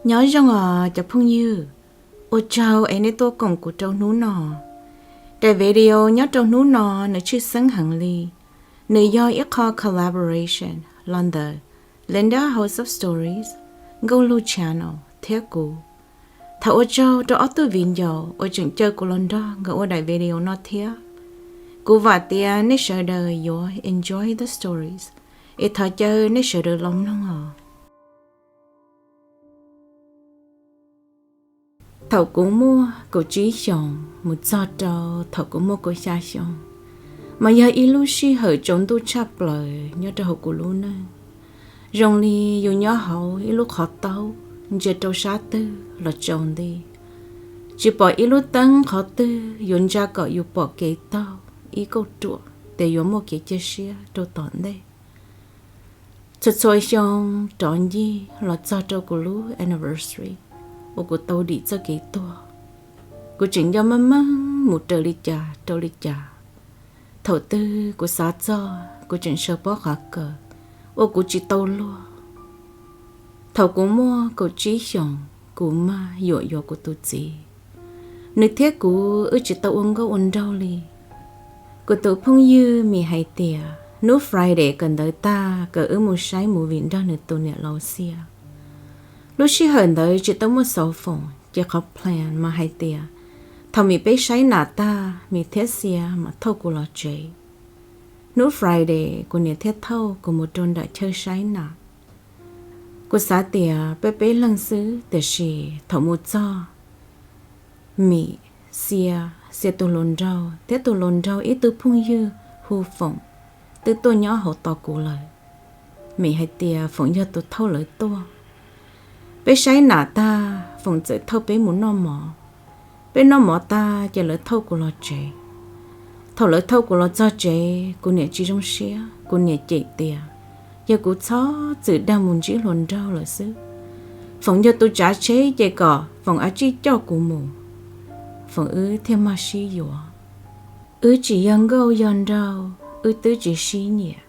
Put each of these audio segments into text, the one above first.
Nyob zoo os cov phooj ywg, ua tsaug es nej tuaj koom kuv rau hnub no. Daim video nyob rau hnub no nws tshwj xeeb heev li. Nws yog ib qho collaboration los ntawm Linda House of Stories, Nkauj Lug Channel thiab kuv. Thov ua tsaug rau ob tug viv ncaus uas tseem caw kuv los nrog nkawd ua daim video no thiab. Kuv vam tias nej sawv daws yuav enjoy the stories, es thov caw nej sawv daws los mloog os. Thaum kuv muaj kaum tsib xyoos mus txog rau thaum kuv muaj kaum xya xyoo, mas yog ib lub sij hawm tsaus ntuj tshaj plaws nyob rau hauv kuv lub neej. Zoo li yus nyob hauv ib lub qhov taub ntsia rau sab twg los tsaus nti, tsis pom ib lub teeb qhov twg yuav ntsa kom yus pom kev taug ib kauj ruam tias yuav muaj kev cia siab rau tom ntej. Txhua txhua xyoo rov ncig los txog rau kuv lub anniversary uas kuv tau dim txoj kev tuag, kuv tseem nco meej meej mus raws li cas rau li cas. Thaum twg kuv xav txog kuv tseem sawv pob qhov kawm uas kuv tsis tau luag. Thaum kuv muaj kaum tsib xyoos, kuv mag yuam yuav kuv tus txiv. Nws thiab kuv wb tsis tau ua nkauj ua nraug li. Kuv tus phooj ywg Mim hais tias hnub Friday kawm ntawv tag kom wb mus saib movie nrog nws tus niam laus Xia. Lub sij hawm ntawd tsis tau muaj xov foos ces qhov plan mas hais tias thaum Mim peb saib nam tag Mim thiab Xia mam thauj kuv los tsev. Hnub Friday kuv niam thiaj thauj kuv mus rau nram chaw saib nam. Kuv xav tias peb peb leeg xwb, tiam sis thaum mus txog, Mim, Xia, Xia tus hluas nraug thiab tus hluas nraug ib tug phooj ywg hu Foom twb tuaj nyob hauv tos kuv lawm. Mim hais tias Foom yog tus thauj lawv tuaj. Peb saib nam tag Foom txawm thauj peb mus noj mov. Peb noj mov tag ces lawv thauj kuv los tsev. Thaum lawv thauj kuv los txog tsev, kuv niam tsis zoo siab, kuv niam cem tias yog kuv txhob txwm dag mus ntsib hluas nraug lawm xwb. Foom yog tus tsav tsheb ces kom Foom a tsij coj kuv mus, Foom wb thiaj mag sib yuav. Wb tsis yog nkauj yog nraug, wb twb tsis sib nyiam,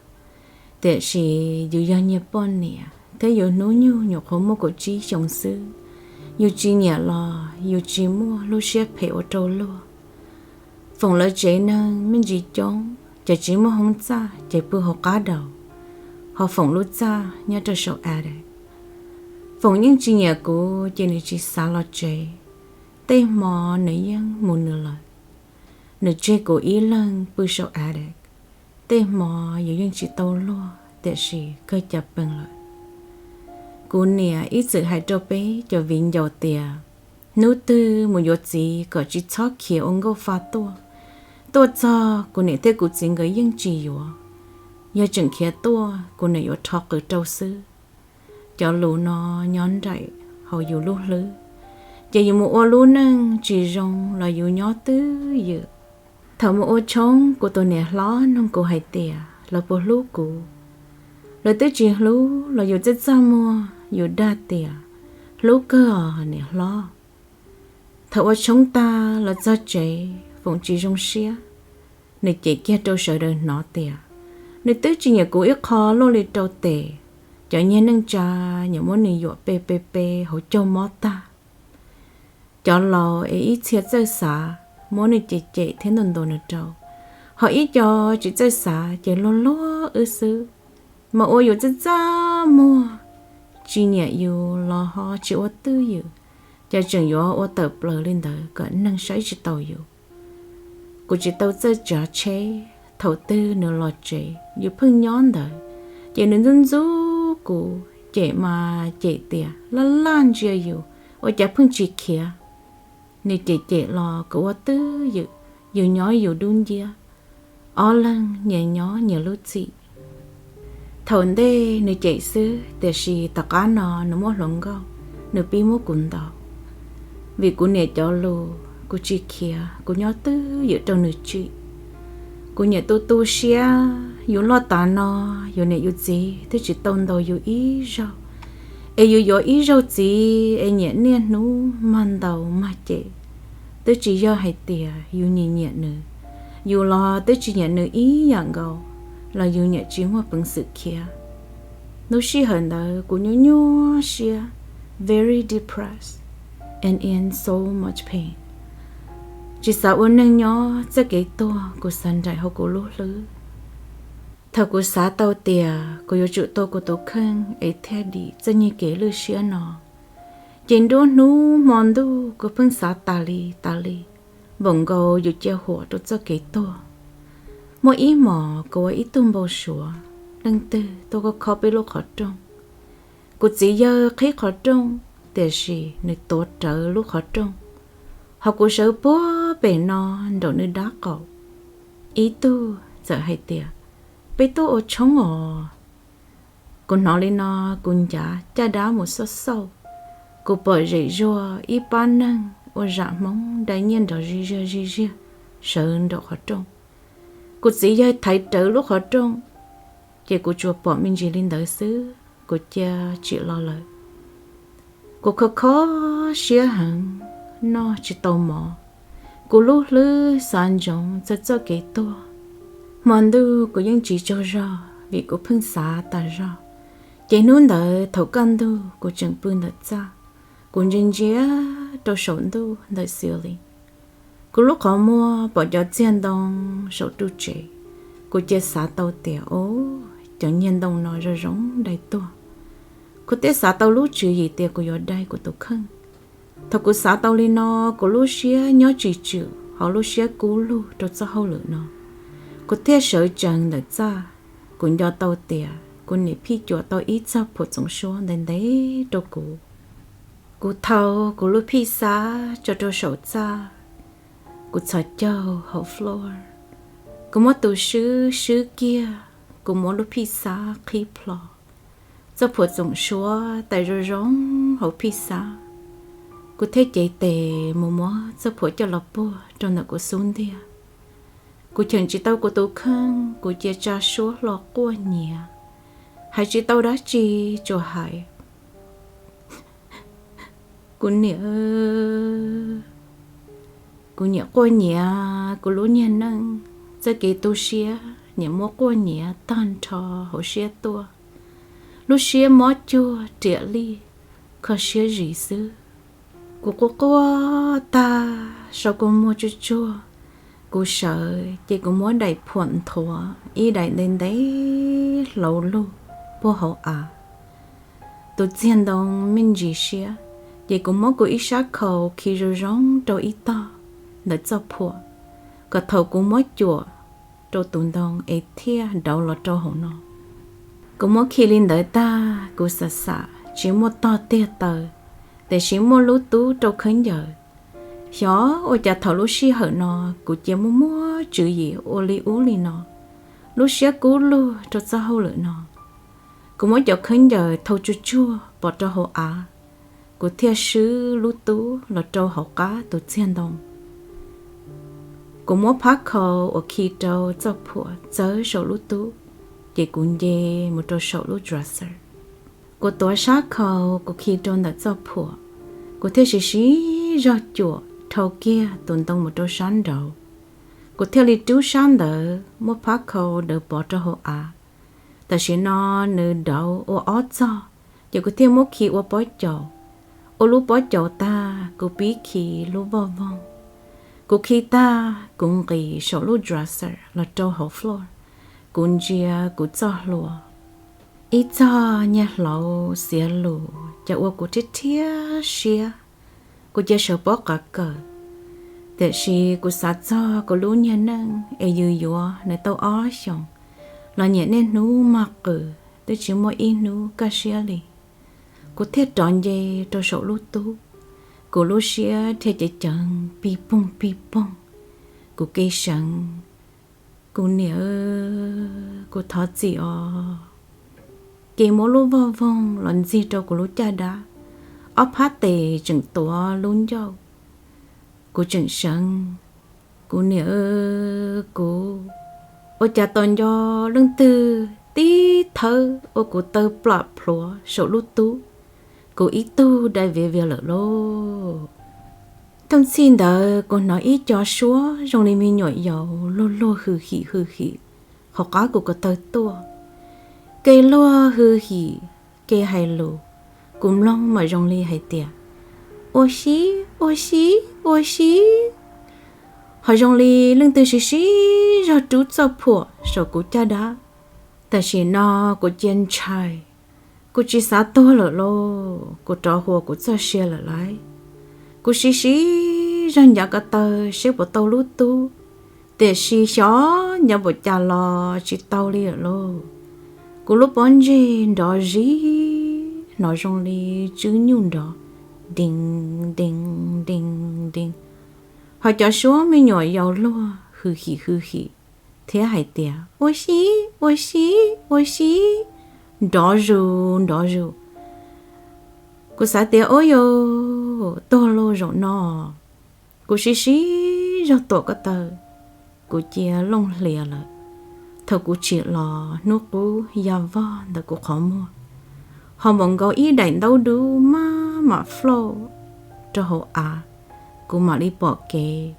tiam sis yus yog nyias poj niam thiab yus hnub nyoog nyuam qhuav muaj kaum tsib xyoos xwb. Yus tsis nyiam los yus tsis muaj lub siab phem ua rau luag. Foom lawv tsev neeg me ntsis coob, cov tsis muaj hoob txaj ces pw hauv qab daus, ho Foom lub txaj nyob rau saum attic. Foom yeej tsis nyiam kuv ces nws tsis xav los tsev. Tej hmo nws yeej mus nws lawm. Nws tseg kuv ib leeg pw saum attic. Tej hmo yus yeej tsis tau luag, tiam sis kawg cas pees lawm. Kuv niam ib txwm hais rau peb cov viv ncaus tias hnub twg mus yuav txiv kom tsis txhob khiav ua nkauj fa tuaj. Tuaj txog kuv niam thiab kuv txiv nkawd yeej tsis yuav. Yog tseem khiav tuaj kuv niam yuav rho qws rau xwb. Cov lus no nyob nraim hauv yus lub hlwb, ces yus mus ua lub neej tsis zoo los yus nyob twj ywm. Thaum mus ua tshoob kuv tus niam hlob nug kuv hais tias lawv puas hlub kuv. Lawv twb tsis hlub los yus txaj txaj muag yus dag tias hlub kawg os niam hlob. Thaum ua tshoob tag los txog tsev Foom tsis zoo siab, nws cem kiag rau sawv daws hnov tias nws twb tsis nyiam kuv ib qho luaj li rau tes. Cov nyiag neej tsa nyiam muab nws yuam pe pe pe hauv caug mob tag. Cov laus es ib txhia txawj xav muab nws cem cem thiab ntuas ntuas nws rau, ho ib co tsis txawj xav ces luag luag wb xwb. Mas ua yus txaj txaj muag, tsis nyiam yus los ho tsis ua twj ywm, ces tseem yuav ua tawm plaws li ntawd kom neeg saib tsis taus yus. Kuv tsis tau txawj tsav tsheb, thaum twg nws los tsev yus pheej nyob ntawd, ces nws ntxub ntxub kuv, cem mas cem tias laj laj ntsia yus, ua cas pheej tsis khiav. Nws cem cem los kuv ua twj ywm, yus nyob yus dub nciab, ob leeg nyias nyob nyias lub txim. Thaum ntej nws cem xwb, tiam sis tom qab no nws muaj hluas nkauj, nws pib muab kuv ntaus. Vim kuv niam cov lus, kuv tsis khiav, kuv nyob twj ywm rau nws tsim. Kuv niam tu tu siab, yus loj tas no, yus niam yus txiv twb tsis tau ntaus yus ib zaug, es yus yuav ib zaug txiv es nyiam niaj hnub mag ntaus mag cem. Twb tsis yog hais tias yus nyiam nyiam nws, yus los twb tsis nyiam nws ib yam nkaus, los yus niam tsis muaj peev xwm khiav. Lub sij hawm ntawd kuv nyuaj nyuaj siab, very depressed and in so much pain. Tsis xav ua neeg nyob, txoj kev tuag kuv xav nraim hauv kuv lub hlwb. Thaum kuv xav tau tias kuv yuav tsum tua kuv tus kheej es thiaj dim txoj nyuag kev lwj siab no, ces nruab hnub hmo ntuj kuv pheej xav tas li tas li, npaum nkaus yus cia huam rau txoj kev tuag. Muaj ib hmos kuv ua ib tug npau suav, leej twg tuaj kho kho peb lub qhov rooj. Kuv txiv yawg qhib qhov rooj, tiam sis nws tuav rawv lub qhov rooj, ho kuv sawv puag pem no nraum nws dab qaum. Ib tug txawm hais tias, peb tuaj ua tshoob os. Kuv hnov li no, kuv ncav caj dab mus xauj xauj, kuv pom zem zuag ib pab neeg ua zam Hmoob dai nyiaj nrov zij ziag zij ziag sawv nraum qhov rooj. Kuv txiv yawg thaiv rawv lub qhov rooj, ces kuv tsuas pom me ntsis li ntawd xwb, kuv cia tsim los lawm. Kuv kho kho siab heev, noj tsis tau mov. Kuv lub hlwb xav ntsoov txog txoj kev tuag. Hmo ntuj kuv yeej tsis tsaug zog vim kuv pheej xav tas zog. Ces hnub ntawd thaum kaj ntug kuv tseem pw ntawm txaj, kuv ntsia ntsia rau saum ntuj ntawm ceiling. Kuv lub qhov muag pom cov txiag ntoo saum ru tsev, kuv cia xav tau tias, o, cov niag ntoo no zoo zoo dai tuag. Kuv thiaj xav tau lub tswv yim tias kuv yuav dai kuv tus kheej. Thaum kuv xav tau li no, kuv lub siab nyob tsis tswm hauv lub siab kub lug rau txoj hauj lwm no. Kuv thiaj sawv tsees ntawm txaj, kuv nco tau tias kuv niam phij cuam tau ib txoj phuam txoov suab ntev ntev rau kuv. Kuv thau kuv lub phij xab tso rau saum txaj, kuv txhos caug hauv floor. Kuv muab tus swb swb kiag, kuv muab lub phij xab qhib plho. Txoj phuam txoov suab tais zoo zoo hauv phij xab. Kuv thiaj cev tes mus muab txoj phuam coj los puag rau ntawm kuv xub ntiag. Kuv cheem tsis tau kuv tus kheej, kuv cia tsa suab hlo quaj nyiav, hais tsis tau dab tsi, tsuas hais, kuv niam, kuv niam quaj nyiav, kuv lub niag neej, txoj kev tu siab niam muab quaj nyiav tag nrho hauv siab tuaj. Lub siab mob cuag riam lij, kho siab zis xwb. Kuv quaj quaj tag, sau kua muag tsuag tsuag, kuv sawv ces kuv muab daim phuam nthuav ib daim ntev ntev hlauv lug puag hauv av. Tus txiag ntoo me ntsis siab, ces kuv muab kuv ib sab khau khi zoo zoo rau ib tog ntawm txoj phuam, kom thaum kuv muab cuam rau tus ntoo es thiaj dauv los rau hauv no. Kuv muab khi li ntawd tag, kuv xam xam tsis muaj tog tiag taw, tiam sis muaj lub tub rau khaub ncaws. Xyov ua cas thaum lub sij hawm no kuv cia muaj muaj tswv yim ua li ub li no, lub siab kub lug rau txoj hauj lwm no. Kuv muab cov khaub ncaws thau tsuag tsuag pov rau hauv av, kuv thiaj swb lub tub los rau hauv qab tus txiag ntoo. Kuv muab phab khau uas khi rau txoj phuam txawb saum lub tub, ces kuv nce mus rau saum lub dresser. Kuv tuav sab khau kuv khi rau ntawm txoj phuam, kuv thiaj siv siv zog cuam dhau kiag tus ntoo mus rau sab nraud. Kuv thiaj li rub sab ntawd muab phab khau daws pov rau hauv av. Tam sim no nws dauv ua ob txog, ces kuv thiaj muab khi ua pob caus. Ua lub pob caus tag, kuv pib khi lub voj voog. Kuv khi tag, kuv nqis saum lub dresser los rau hauv floor. Kuv ntsia kuv txoj hlua, ib txog niag hlauv xiav lus, cas ua kuv rhiab rhiab siab. Kuv cia sawv pob qav kawm, tiam sis kuv xav txog kuv lub niag neej es yus yuav nws tau ob xyoos los nyiam niaj hnub mag qws, twb tsis muaj ib hnub kaj siab li. Kuv thiaj rov nce rau saum lub tub, kuv lub siab thiaj ceev ceev pig poog pig poog. Kuv ke seev, kuv niam, kuv thov txim os. Ces muab lub voj voog los ntxig rau kuv lub caj dab, ob phab tes tseem tuav lub ncauj. Kuv tseem seev, kuv niam, kuv, ua cas tos nco leej twg tib thawb ua kuv taw plam plhuav saum lub tub, kuv ib tug dai viav vias lawm lauj. Thooj txhij ntawd kuv hnov ib co suab zoo li me nyuam yaus luag luag hws him hws him qhov qab kuv ko taw tuaj. Ke luag hws him, ke hais lus, Kuv mloog mas zoo li hais tias ua si, ua si, ua si, ho zoo li leej twg siv siv zog rub txoj phuam saum kuv caj dab. Tam sim no kuv cia ntshai, kuv tsis xav tuag lawm lauj, kuv rov huas kuv txoj sia lawm lauj. Kuv siv siv zog ncav ko taw seb puas tau lub tub, tiam sis xyov ncav npaum cas los tsis tau li lawm lauj. Kuv lub pob ntseg nrov zis, hnov zoo li tswb nyuj nrov, dees, dees, dees, dees. Ho cov suab me nyuam yaus luag hws him hws him thiab hais tias ua si, ua si, ua si, nrov zus nrov zus. Kuv xav tias ua yog tuag lauj zaum no. Kuv siv siv zog tuam ko taw, kuv cia looj hlias lawm. Thaum kuv tsim los hnub qub ya vog ntawm kuv qhov muag, ho npaum nkaus ib daim ntaub dub maj mam floj rau hauv av. Kuv mam li pom kev,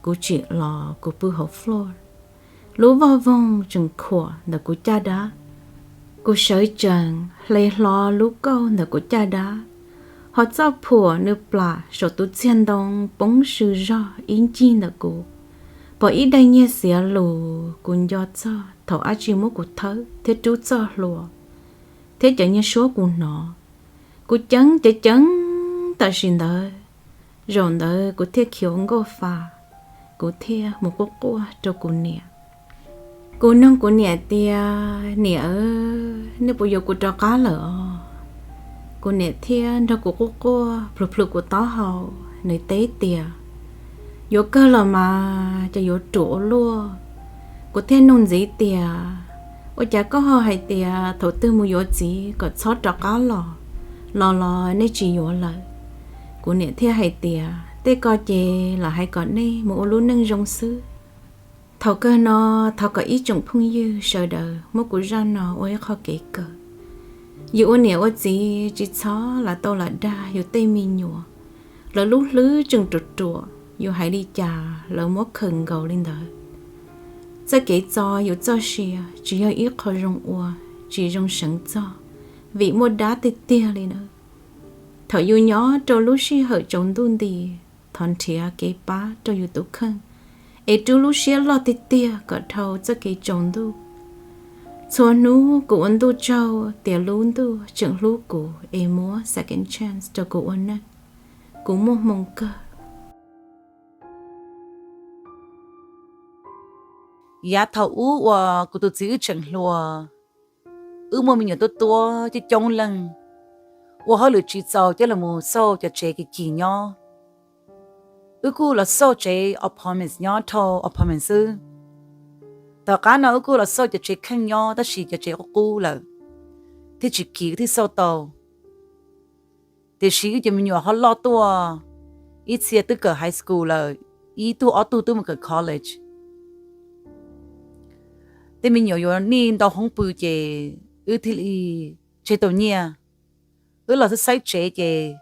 kuv tsim los kuv pw hauv floor. Lub voj voog tseem khuam ntawm kuv caj dab. Kuv sawv tsees hle hlo lub kauj ntawm kuv caj dab, ho txoj phuam nws plam saum tus txiag ntoo poob sw zog ib ncig ntawm kuv. Pom ib daim nyiag xiav lus kuv nco txog thaum dab tsi muab kuv thawb thiab rub txoj hlua, thiab cov nyiag suab kuv hnov. Kuv ceev ceev ceev tam sim ntawd, zaum ntawd kuv thiaj khiav ua nkauj fa, kuv thiaj mus quaj quaj rau kuv niam. Kuv nug kuv niam tias, niam, nej puas yuav kuv rov qab lawm os? Kuv niam thiaj nrog kuv quaj quaj plhws plhws kuv taub hau, nws teb tias, yuav kawg los mas, ces yuav ruam ua luaj. Kuv thiaj nug ntxiv tias, ua cas koj ho hais tias thaum twg mus yuav txiv kom txhob rov qab los, los los nej tsis yuav lawm? Kuv niam thiaj hais tias, tej ko ces lam hais kom nej mus ua lub neej zoo xwb. Thaum kawg no, thov kom ib tsoom phooj ywg sawv daws muab kuv zaj no ua ib qho kev kawm. Yus ua niam ua txiv tsis txhob lam tau lam dag yus tej me nyuam. Lawv lub hlwb tseem ruam ruam, yus hais li cas lawv muab khaws nkaus li ntawd. Txoj kev txo yus txoj sia tsis yog ib qho zoo ua, tsis zoo seev txog, vim muaj dab tiag tiag li na. Thaum yus nyob rau lub sij hawm tsaus ntuj nti, thov nrhiav kev pab rau yus tus kheej, es rub lub siab loj tiag tiag kom dhau txoj kev tsaus ntuj. Txhua hnub kuv ua ntuj tsaug tias lub ntuj tseem hlub kuv es muab second chance rau kuv ua neej. Kuv muaj hmoo kawg. Yav thaum ub uas kuv tus txiv wb tseem hluas, wb muaj me nyuam tuab tuab coob coob leej, ua hauj lwm tsis txaus coj los mus xauj cov tsev kim kim nyob. Wb kuj los xauj tsev apartments nyob dhau apartment xwb. Tom qab no wb kuj los xauj cov tsev kheej nyob tab sis cov tsev qub qub lawm, thiaj tsis kim thiaj xauj tau. Tiam sis wb cov me nyuam ho loj tuaj, ib txhia twb kawm high school lawm, ib tug ob tug twb mus kawm college. Tej me nyuam yuav nij ntau hoob pw ces wb thiaj li tseg tau nyiaj. Wb los xaib xaib tsev ces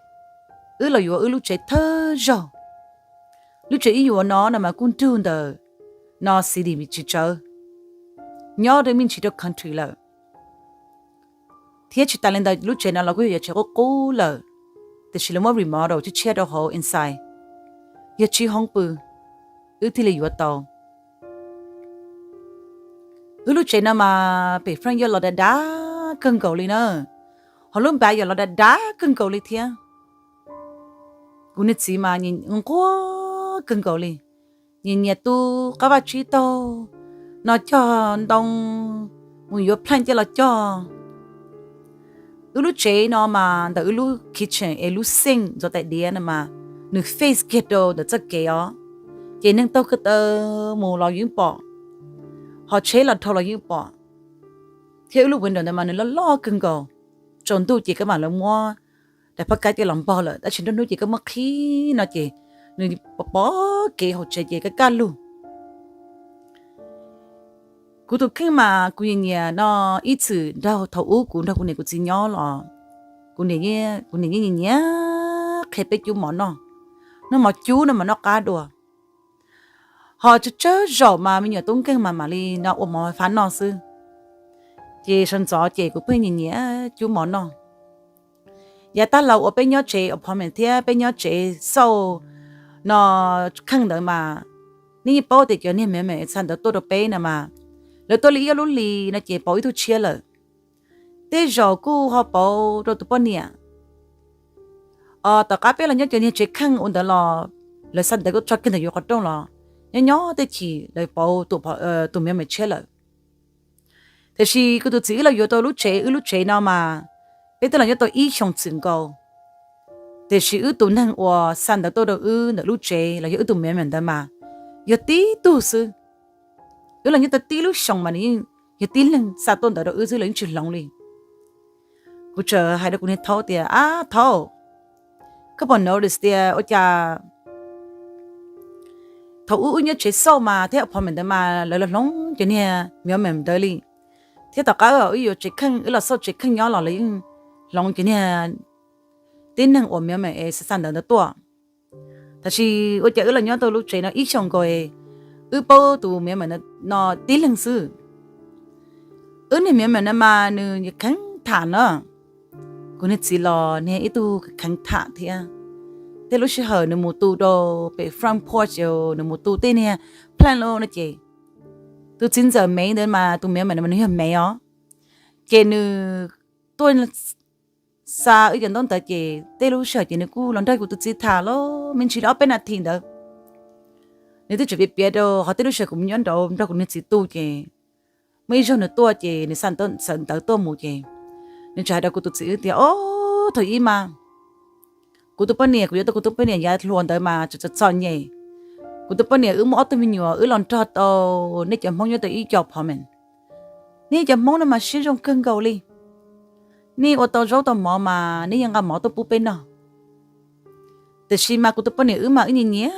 wb los yuav wb lub tsev thawj zaug. Lub tsev wb yuav no no mas kuj nrug ntawm no city tsis tsawg, nyob rau me ntsis rau country lawm. Thiab tsis tas li ntawd lub tsev no los kuj yog tsev qub qub lawm, tiam sis lawv muab remodel tshiab tshiab rau hauv inside, yog tsib hoob pw, wb thiaj li yuav tau. Wb lub tsev no mas pem front yard los dav dav kawg nkaus li na, ho lub back yard los dav dav kawg nkaus li thiab. Kuv niag txiv mas nquag kawg nkaus li, nyias nyias tu qab vaj tsib taug no cog ntoo, mus yuav plant coj los cog. Wb lub tsev no mas ntawm wb lub kitchen es lub sink ntxuav tais diav no mas nws face kiag rau ntawm txoj kev os, ces neeg taug ko taw mus los yeej pom, ho tsheb los dhau los yeej pom. Thiab wb lub window ntawd mas nws loj loj kawg nkaus, tsaus ntuj ces koj mam li muab daim phab kab coj los npog lawm, tab sis nruab hnub ces koj muab qhib no ces nws pom kev hauv tsev ces kaj kaj lug. Kuv tus kheej mas kuv nyiam nyiam no, ib txwm nrog thaum ub kuv nrog kuv niam kuv txiv nyob los kuv niam yeej nyiam nyiam qhia peb cub mov noj. Noj mov cub no mas noj qab dua. Ho tsawg tsawg zaum mas me nyuam tub nkeeg mas mam li no ua mov fab noj xwb. Ces sawv ntxov ces kuv pheej nyiam nyiam cub mov noj. Yav tag los uas peb nyob tsev apartment thiab peb nyob tsev xauj no kheej ntawd mas, nej yeej paub tias cov niag Myanmar xa ntawv tuaj rau peb no mas, lawv tuaj li ib ob lub hlis no ces pauv ib tug tshiab lawm. Tej zaum kuj ho pauv rau tus poj niam. Tom qab peb los nyob cov niag tsev kheej ua ntawd los, lawv xa ntawv kuj tso kiag ntawm yus qhov rooj los, nyob nyob tej chim lawv pauv tus Myanmar tshiab lawm. Tiam sis kuv tus txiv wb los yuav tau lub tsev, wb lub tsev no mas peb twb los nyob tau ib xyoos txwm nkaus. Tiam sis wb tus neeg uas xa ntawv tuaj rau wb ntawm lub tsev los yog wb tus Myanmar ntawd mas yog tib tug xwb. Wb los nyob tau tib lub xyoos mas nws yeej yog tib leeg xa tuaj ntawv rau wb xwb, lawv yeej tsis hloov li. Kuv txawm hais rau kuv niag thaub tias, Ab thaub, koj puas notice tias ua cas thaum ub wb nyob tsev xauj mas thiab apartment ntawd mas lawv los hloov cov niag Myanmar ntawd li, thiab tom qab wb yuav tsev kheej, wb los xauj tsev kheej nyob los lawv yeej hloov cov niag tib neeg uas Myanmar es xa xa ntawv ntawd tuaj. Tab sis ua cas wb los nyob tau lub tsev no ib xyoos nkaus, wb paub tus Myanmar no tib leeg xwb. Wb niag Myanmar no mas nws kheev tham na. Kuv niag txiv los niag ib tug kheev tham thiab. Tej lub sij hawm nws mus tu rau pem front porch, nws mus tu tej niag plant los no ces, tus txiv ntxawm Mev ntawd mas tus Myanmar no mas nws yog Mev os, ces nws tuaj xa wb cov ntaub ntawv ces tej lub sij hawm ces nws kuj los nrog kuv tus txiv tham los me ntsis li ob peb nas this ntawd. Nws twb tseem piav piav rau qhov tej lub sij hawm kuv mus nyob nraud nrog kuv niag txiv tu ces muaj ib zaug nws tuaj ces nws xa ntawv tuaj mus ces nws txawm hais rau kuv tus txiv wb tias, Ob, thaum ub mas kuv tus poj niam, kuv yuav tau kuv tus poj niam yav hluas ntawd mas txom txom nyem. Kuv tus poj niam wb muaj ob tug me nyuam, wb los nrog tau nej cov Hmoob nyob tau ib co apartment. Nej cov Hmoob no mas siab zoo kawg nkaus li. Nej ua tau zaub tau mov mas nej yeej nqa mov tuaj pub peb noj. Tiam sis mas kuv tus poj niam wb mas wb nyiam nyiam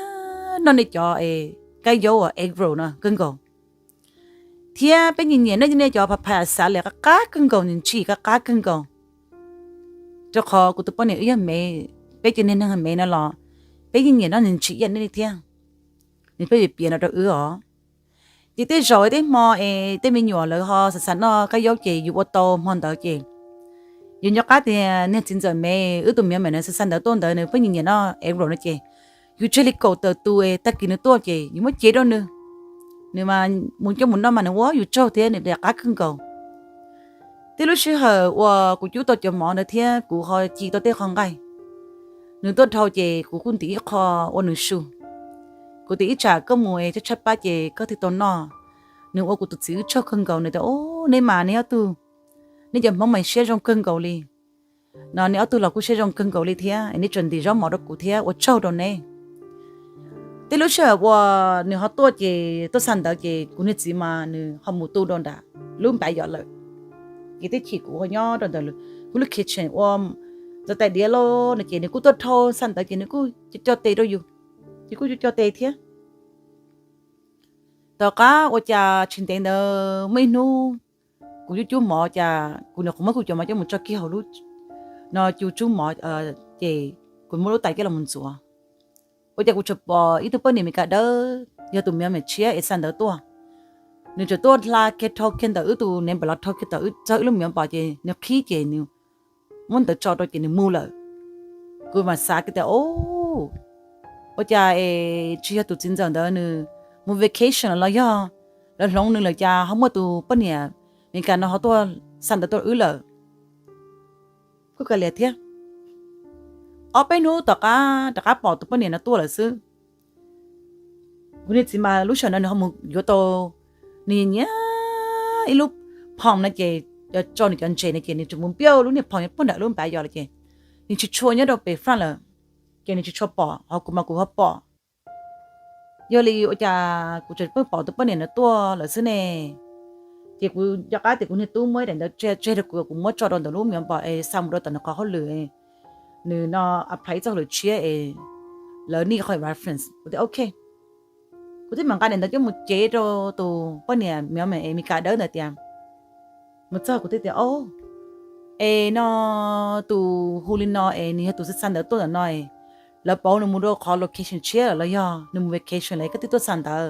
noj nej cov kab yaub uas egg roll no kawg nkaus. Thiab peb nyiam nyiam noj nej cov papaya salad qab qab kawg nkaus, nws ntsim qab qab kawg nkaus. Rau qhov kuv tus poj niam wb yog Mev, peb cov niag neeg Mev no los peb yeej nyiam noj nws ntsim ib yam nej li thiab. Nws pheej piav no rau wb os. Ces tej zaum tej hmo es tej me nyuam lawv ho xav xav noj kab yaub ces yus ua tau hmo ntawd ces yus nco qab tias niag txiv ntxawm Mev, wb tus Myanmar no xav xa ntawv tuaj ntawd nws pheej nyiam nyiam noj egg roll no ces yus tseg li kaum tawm tus, tag kis nws tuaj ces yus muab cev rau nws. Nws mas mus coj mus noj mas nws ua yus tsaug thiab nws daim qab kawg nkaus. Tej lub sij hawm uas kuv cub tau cov mov ntawd thiab kuv ho ci tau tej qho nqaij, nws tuaj dhau ces kuv kuj ntim ib qho ua nws su. Kuv tias, Ib tsam koj mus es tshaib tshaib plab ces koj thiaj tau noj. Nws ua kuv tus txiv wb tsaug kawg nkaus, nws tias, Ub, neb mas neb ob tug, neb cov Hmoob mas siab zoo kawg nkaus li. No neb ob tug los kuj siab zoo kawg nkaus li thiab, neb tseem ntim zaub mov rau kuv thiab, ua tsaug rau neb. Tej lub sij hawm uas nws ho tuaj ces tuaj xa ntawv ces kuv niag txiv mas nws ho mus tu rau nram lub npav yom lawm. Ces tib chim kuv ho nyob rau ntawm kuv lub kitchen ua ntxuav tais diav lauj no ces nws kuj tuaj dhau xa ntawv ces nws kuj co tes rau yus, ces kuj co tes thiab. Tom qab ua cas tsis ntev ntawd muaj ib hnub kuv cub cub mov cas kuv nyuam qhuav muab kuv cov mov coj mus tso kiag hauv lub no cu cub mov, ces kuv muab lub tais coj los ntxuav. Ua cas kuv tseem pom ib tug poj niam Meskas dawb, yog tus Myanmar tshiab es xa ntawv tuaj. Nws tseem tuaj hla kiag dhau kiag ntawm wb tus neighbor los dhau kiag txog wb lub Myanmar ces nws qhib ces nws muab ntawv tso rau ces nws mus lawm. Kuv mam xav kiag tias, Ub, ua cas es tsis yog tus txiv ntxawm ntawd nws mus vacation los yog lawv hloov nws lawm cas ho muaj tus poj niam Meskas no ho tuaj xa ntawv tuaj wb lawm. Kuj kav liam thiab. Ob peb hnub tom qab rov qab pom tus poj niam no tuaj lawm xwb. Kuv niag txiv mas lub sij hawm no nws ho mus yuav tau, nws nyiam nyiam ib lub phom no ces, tso nws cov ntses no ces nws tseem mus npiaj lub niag phom puag nram lub npav yos lawm ces nws tsis tshua nyob rau pem front lawm, ces nws tsis tshua pom, ho kuv mas kuv ho pom. Yog li ua cas kuv tseem pheej pom tus poj niam no tuaj lawm xwb ne? Ces kuv nco qab tias kuv niag tub muab daim ntawv tseg rau kuv, kuv muab tso rau ntawm lub Myanmar es xa mus rau tom nws qhov hauj lwm, nws no apply txoj hauj lwm tshiab es lawv need qhov reference. Kuv tias ok. Kuv thiaj mam nqa daim ntawv coj mus cev rau tus poj niam Myanmar es Meskas dawb ntawd tias, mus txog kuv thiaj tias, Ob, es no tus hu li no es nws yog tus xa xa ntawv tuaj ntawm no es lawv pauv nws mus rau qhov location tshiab lawm los yog nws mus vacation lawm koj twb tuaj xa ntawv?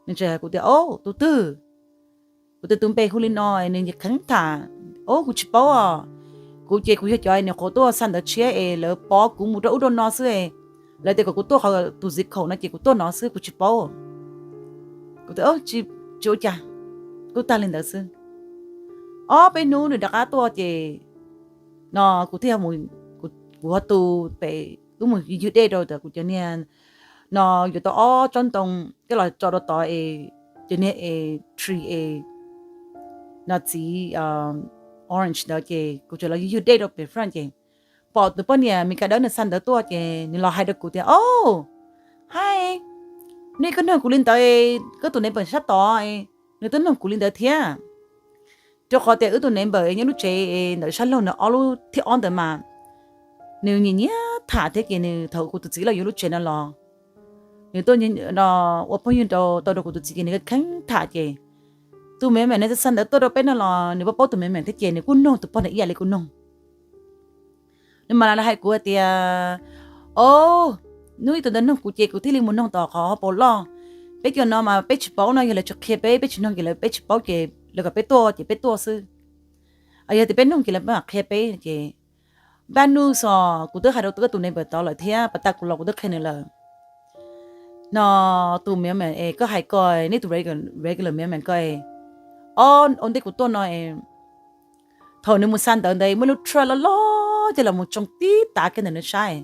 Nws tseem hais kuv tias, Ob, tus twg? Kuv tias, Tus npe hu li no es nws kheev tham. Ob, kuv tsis paub os. Kuv ces kuv yog cov nyuam qhuav tuaj xa ntawv tshiab es lawv pov kuv mus rau ub rau no xwb. Lawv tias kom kuv tuaj qhov tus zip code no ces kuv tuaj no xwb, kuv tsis paub. Kuv tias tsis ua cas, kuj tag li ntawd xwb. Ob peb hnub nws rov qab tuaj ces no kuv thiaj, kuv ho tu pem, wb mus ywg dej rau ntawm kuv cov niag, no yuav tau ob tsob ntoo coj los tso rau tod es, cov niag es tree es no txiv orange ntawd ces kuv tseem los ywg dej rau pem front ces pom tus poj niam Mes Kas dawb nws xa ntawv tuaj ces nws los hais rau kuv tias, O, hi, nej koj nug kuv li ntawd, koj tus neighbor sab tod nws twb nug kuv li ntawd thiab. Rau qhov tias wb tus neighbor nyob lub tsev ntawm sab laug ntawd ob lub thib ob ntawd mas nws nyiam nyiam tham thiab ces nws, thaum kuv tus txiv los yuav lub tsev no los nws tuaj ua phooj ywg rau, tau rau kuv tus txiv ces nws kheev tham ces tus mailman no xa ntawv tuaj rau peb no los nws paub paub tus mailman thiab ces nws kuj nug tus poj niam ib yam li kuv nug. Nws mas hais kuv hais tias, O, hnub ib tus ntawd nug kuv ces kuv thiaj li mus noog tom qhov hauv paus loj. Peb cov no mas peb tsis paub no, yog lawv tsis qhia peb, peb tsis noog ces lawv, peb tsis paub ces lawv kom peb tuaj ces peb tuaj xwb. Yog tias peb noog ces lawv mam qhia peb ces. Npaj nuj xos, kuv twb hais rau tus neighbor tod lawm thiab, pas tas kuv los kuv twb qhia nws lawm. No tus mailman es koj hais ko, nej tus regular mailman ko, o, ua ntej kuv tuaj no es thaum nws mus xa ntawv ntawd muaj lub truck loj loj ces los mus tsoo tib tav kiag ntawm nws sab,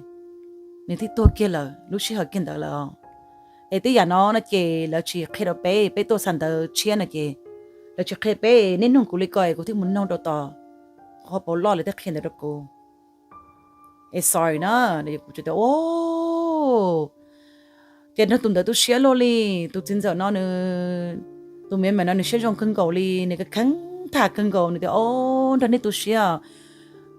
nws thiaj tuag kiag lawm lub sij hawm kiag ntawd lawm. Es tej yam no no ces lawv tsis qhia rau peb, peb tuaj xa ntawv tshiab no ces lawv tsis qhia peb, nej nug kuv li ko es kuv thiaj mus noog rau tom qhov paus loj lawv thiaj qhia ntawd rau kuv. Es sorry na, kuv tias, Ces nrog tus ntawd tu siab luaj li, tus txiv ntxawm no nws, tus mailman no nws siab zoo kawg nkaus li, nws kheev tham kawg nkaus, nws tias, O, nrog nej tu siab,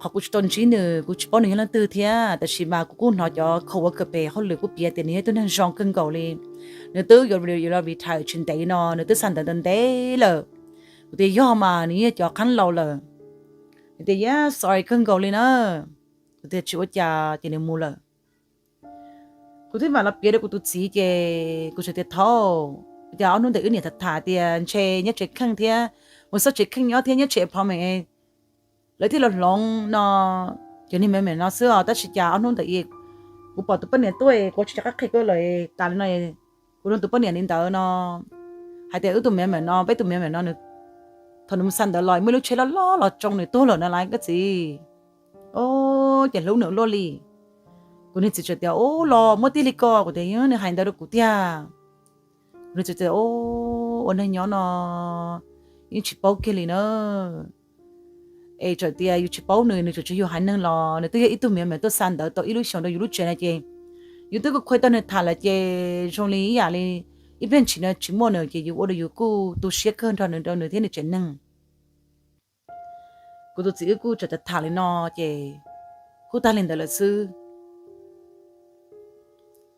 qhov kuv tsis tau ntsib nws kuv tsis paub nws yog leej twg thiab, tab sis mas kuv kuj hnov cov coworker pem hauj lwm kuj piav tias nws yog ib tug neeg zoo kawg nkaus li. Nws twb yuav, yuav los retire tsis ntev no, nws twb xa ntawv ntev ntev lawm. Kuv tias, Yog mas, nws yog cov qhab laus lawm. Nws tias, Yes, sorry kawg nkaus li na. Kuv tias, Tsis ua cas, ces nws mus lawm. Kuv thiaj mam los piav rau kuv tus txiv ces kuv txawm tias, Thaum, ua cas ob hnub ntawd wb niam tham tham tias ntshe nyob tsev kheej thiab, mus xauj tsev kheej nyob thiab nyob tsev apartment lawv thiaj los hloov no, cov niag mailman no xwb os, tab sis cas ob hnub ntawd kuv pom tus poj niam tuaj kuv tsis rov qab qhia koj lawm, tas li no kuv nug tus poj niam li ntawd no, hais tias wb tus mailman no, peb tus mailman no, thaum nws mus xa ntawv los muaj ib lub tsheb loj loj los tsoo nws tuag lawm no lauj koj txiv. O, ces hlub nws luaj li. Kuv niag txiv txawm tias, Ub, los muab tiag li ko. Kuv tias, Nws hais ntawd rau kuv tiag. Kuv niag txiv tias, Ub, ua neeg nyob no yeej tsis paub kiag li na. Es txawm tias yus tsis paub nws, nws tseem tsis yog haiv neeg los nws twb yog ib tug mailman tuaj xa ntawv tau ib lub xyoos rau yus lub tsev no ces yus twb kuj khuj tau nws tham lawm ces zoo li ib yam li ib pliag ntshis no tsis muaj nws ces yus ua rau yus kuj tu siab kawg nrog nws rau nws thiab nws tsev neeg. Kuv tus txiv wb kuj txawm tham tham li no ces kuj tag li ntawd lawm xwb.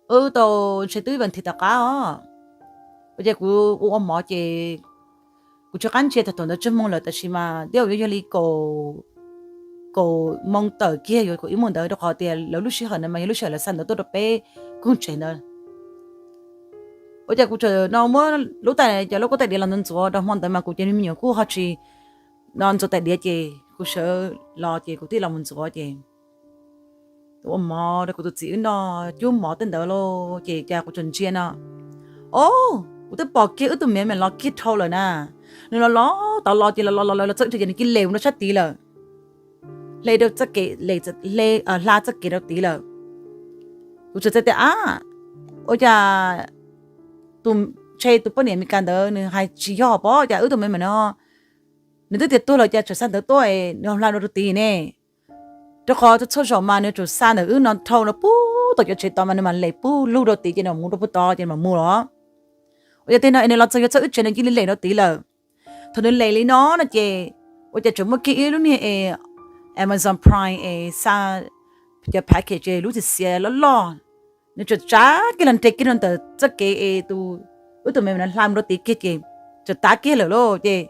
Wb tau ntshe twb vas thiv tom qab os, ua ces kuv ua ua mov ces kuv tsis qab ntsia thaum thaum ntawd tsawg moos lawm tab sis mas twb yuav yog li kaum, kaum moos tawm kiag yuav kaum ib moos ntawd rau qhov tias lawv lub sij hawm ntawd mas yog lub sij hawm lawv xa ntawv tuaj rau peb koog tsev ntawd. Ua ces kuv txawm no muab lub tais, cov lub kuab tais diav los ntxuav ntxuav rau hmo ntawd mas kuv cov me nyuam kuj ho tsis no ntxuav tais diav ces kuv sawv los ces kuv thiaj los mus ntxuav ces ua mov rau kuv tus txiv wb noj, cub mov tej ntawd lauj ces cas kuv txawm ntsia no, o, kuv twb pom kiag wb tus mailman los kiag dhau lawm na. Nws los los tod los ces los los los los txog ib txhia ces nws cia li hle mus rau sab tid lawm, hle rau txoj kev, hle, hla txoj kev rau tid lawm. Kuv txawm txais tias, Ab, ua cas tus, ntshe tus poj niam Mes Kas ntawd nws hais tsis yog pob, cas wb tus mailman no nws twb tias tuag lawm cas tseem xa ntawv tuaj nws ho hla rau tid ne? Rau qhov txhua zaum mas nws tsuas xa ntawm wb no dhau no puag tom cov tsev tod mas nws mam hle puag lug rau tid ces nws mam mus rau puag tod ces mam mus los. Ua cas tej no es nws los txog yuav txog wb tsev nws cia li hle rau tid lawm. Thaum nws hle li no no ces ua cas tseem muaj kiag ib lub niag es Amazon Prime es xa cov package es lub txiv xiav loj loj, nws tsuas tsav kiag los nres kiag rau ntawm txoj kev es tus, wb tus mailman no hla mus rau tid kiag ces tsuas tav kiag lawm lauj ces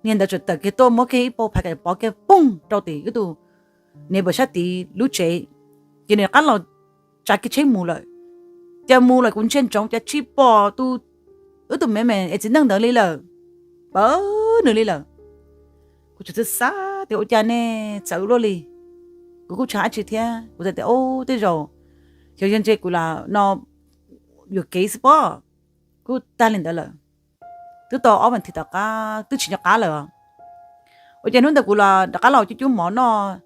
niag ntawd tsuas tawm kiag tuaj muab kiag ib pob package pov kiag poog rau tim wb tus neighbor sab tid lub tsev ces nws rov qab los tsav kiag tsheb mus lawm. Cas mus lawm kuv ntsia ntsoov cas tsis pom tus, wb tus mailman es txiv neej ntawd li lawm, pab nws li lawm. Kuv txawm xav tias ua cas nej txawv luaj li. Kuv kuj tsis hais dab tsi thiab, kuv tias, Ub, tej zaum xyov yog ntshe kuv lam no yuam kev xwb pob. Kuj tag li ntawd lawm, twb tau ob vas thiv tom qab twb tsis nco qab lawm. Ua cas hnub ntawd kuv los rov qab los cub cub mov noj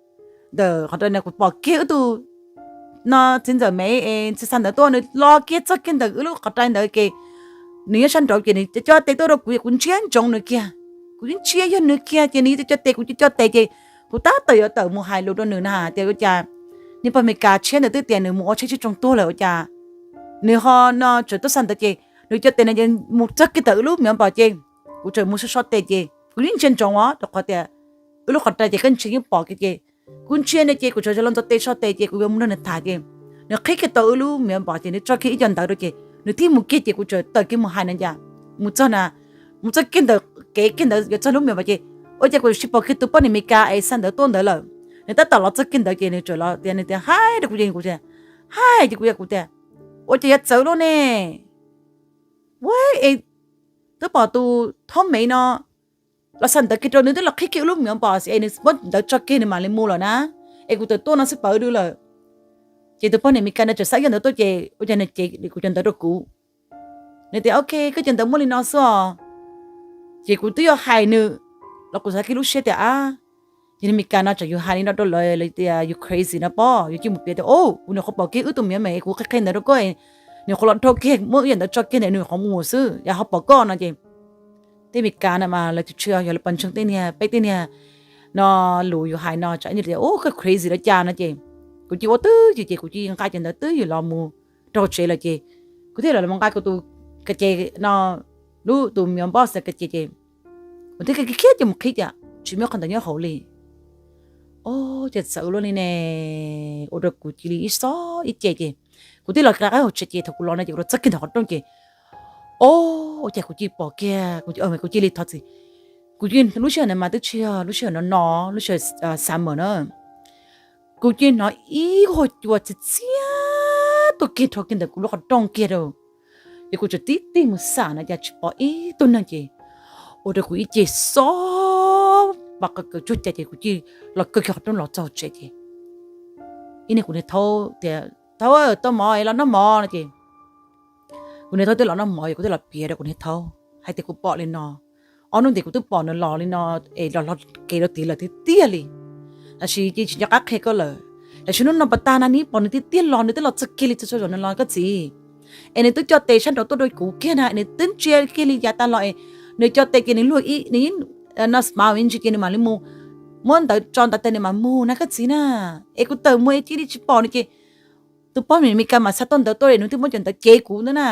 ntawm qhov rai no, kuv pom kiag wb tus no txiv ntxawm Mev es xa xa ntawv tuaj, nws los kiag txog kiag ntawm wb lub qhov rai ntawd ces nws nyob sab nraud ces nws co tes tuaj rau kuv, kuv ntsia ntsoov nws kiag. Kuv ntsia yog nws kiag ces nws co tes, kuv co tes ces kuv tab tom yuav tawm mus hais lus rau nws na tias ua cas niag pog Meskas tshiab ntawd twb tias nws mus ua tsheb tsis tsoo tuag lawm ua cas nws ho no tseem tuaj xa ntawv ces nws co tes no ces mus txog kiag ntawm wb lub miv npos ces kuv tseem mus so so tes ces kuv yeej ntsia ntsoov os rau qhov tias wb lub qhov rai ces koj ntsia yeej pom kiag ces kuv ntsia nws ces kuv tseem los ntxuav tes so tes ces kuv yuav mus nrog nws tham ces nws qhib kiag tau wb lub miv npos ces nws tso kiag ib co ntawv rau ces nws thiaj mus kiag ces kuv tseem tawm kiag mus hais na cas mus txog na, mus txog kiag ntawm kev kiag ntawd yuav txog lub miv npos ces ua cas kuv tsis pom kiag tus poj niam Meskas es xa ntawv tuaj ntawd lawm. Nws tab tom los txog kiag ntawd ces nws tseem los tias, nws tias, Haib rau kuv ces kuv tias, Haib ces kuv, kuv tias, Ua cas yuav txawv luaj ne? Ua es twb pom tus Thoob Mev no los xa ntawv kiag rau, nws twb los qhib kiag wb lub miv npos es nws muab ntawv tso kiag nws mam li mus lawm na, es kuv tawm tuaj no xwb pawv dw lawm. Ces tus poj niam Meskas no tseem xa ib co ntawv tuaj ces ua cas nws cev kuv cov ntawv rau kuv. Nws tias, Ok, koj cov ntawv muaj li no xwb os. Ces kuv twb yuav hais nws los kuv xav kiag lub siab tias, Ab, yog niag Meskas no tsam yus hais li no rau lawv, lawv tias yus crazy no pob, yus cia mus piav tias, O, kuv nyuam qhuav pom kiag wb tus miv npos es kuv qhia qhia ntawv rau koj, nyuam qhuav los dhau kiag muab ib yam ntawv tso kiag ntawm nws qhov mus xwb, yam ho pom koj no ces tej Meskas no mas lawv tsis tshua yog lawv pom ntseeg tej niag peb tej niag no lus yus hais no tsam ib tias, O, koj crazy los cas no ces kuv cia ua twj ywm ces kuv cia nqa cov ntawv twj ywm los mus rau tsev lawm ces kuv thiaj los mus nqa kuv tus ka ces no, lub tus miv npos ka ces ces kuv thiaj khiav khiav ces mus qhib cas tsis muaj qhov ntawd nyob hauv li. O, cas txawv luaj li ne, ua rau kuv cia li ib xob ib ce ces kuv thiaj los rov qab hauv tsev ces thaum kuv los no ces kuv los txog kiag ntawm qhov rooj ces, O, ua cas kuv cia li pom kiag, kuv cia li thov txim. Kuv cia li, lub sij hawm ntawd mas twb tsis yog lub sij hawm no no, lub sij hawm summer na. Kuv cia li hnov ib huag cua txias txias tuaj kiag rau kiag ntawm kuv lub qhov rooj kiag rau. Ces kuv tseem tib tig mus xam no cas tsis pom ib tug neeg ces ua rau kuv ib ce xob pas qw kaws tsuag cas ces kuv cia li los kaw kiag qhov rooj los txog tsev ces ib niag kuv niag thaub tias, Thaub, tau mov es los noj mov no ces kuv niag thaub twb los noj mov es kuv thiaj los piav rau kuv niag thaub hais tias kuv pom li no. Ob hnub ntawd kuv twb pom nws los li no es los los kev rau tid lawm tiag tiag li. Tab sis cia tsis nco qab qhia koj lawm, tab sis hnub no pas tag na nws pom nws tiag tiag los, nws twb los txog kiag li txog zaum nws los koj txiv. Es nws twb coj tes sab nraud tuaj rau kuv kiag na, nws twb ntsia kiag li yav tas los es nws coj tes ces nws luag ib, nws yeej no smile ntsis ces nws mam li mus muab ntawv tso ntawd tes nws mam mus na koj txiv na. Es kuv tawm mus es cia li tsis pom nws ces tus poj niam Meskas mas xa tau ntawv tuaj es nws twb muab cov ntawd cev kuv ntawd na.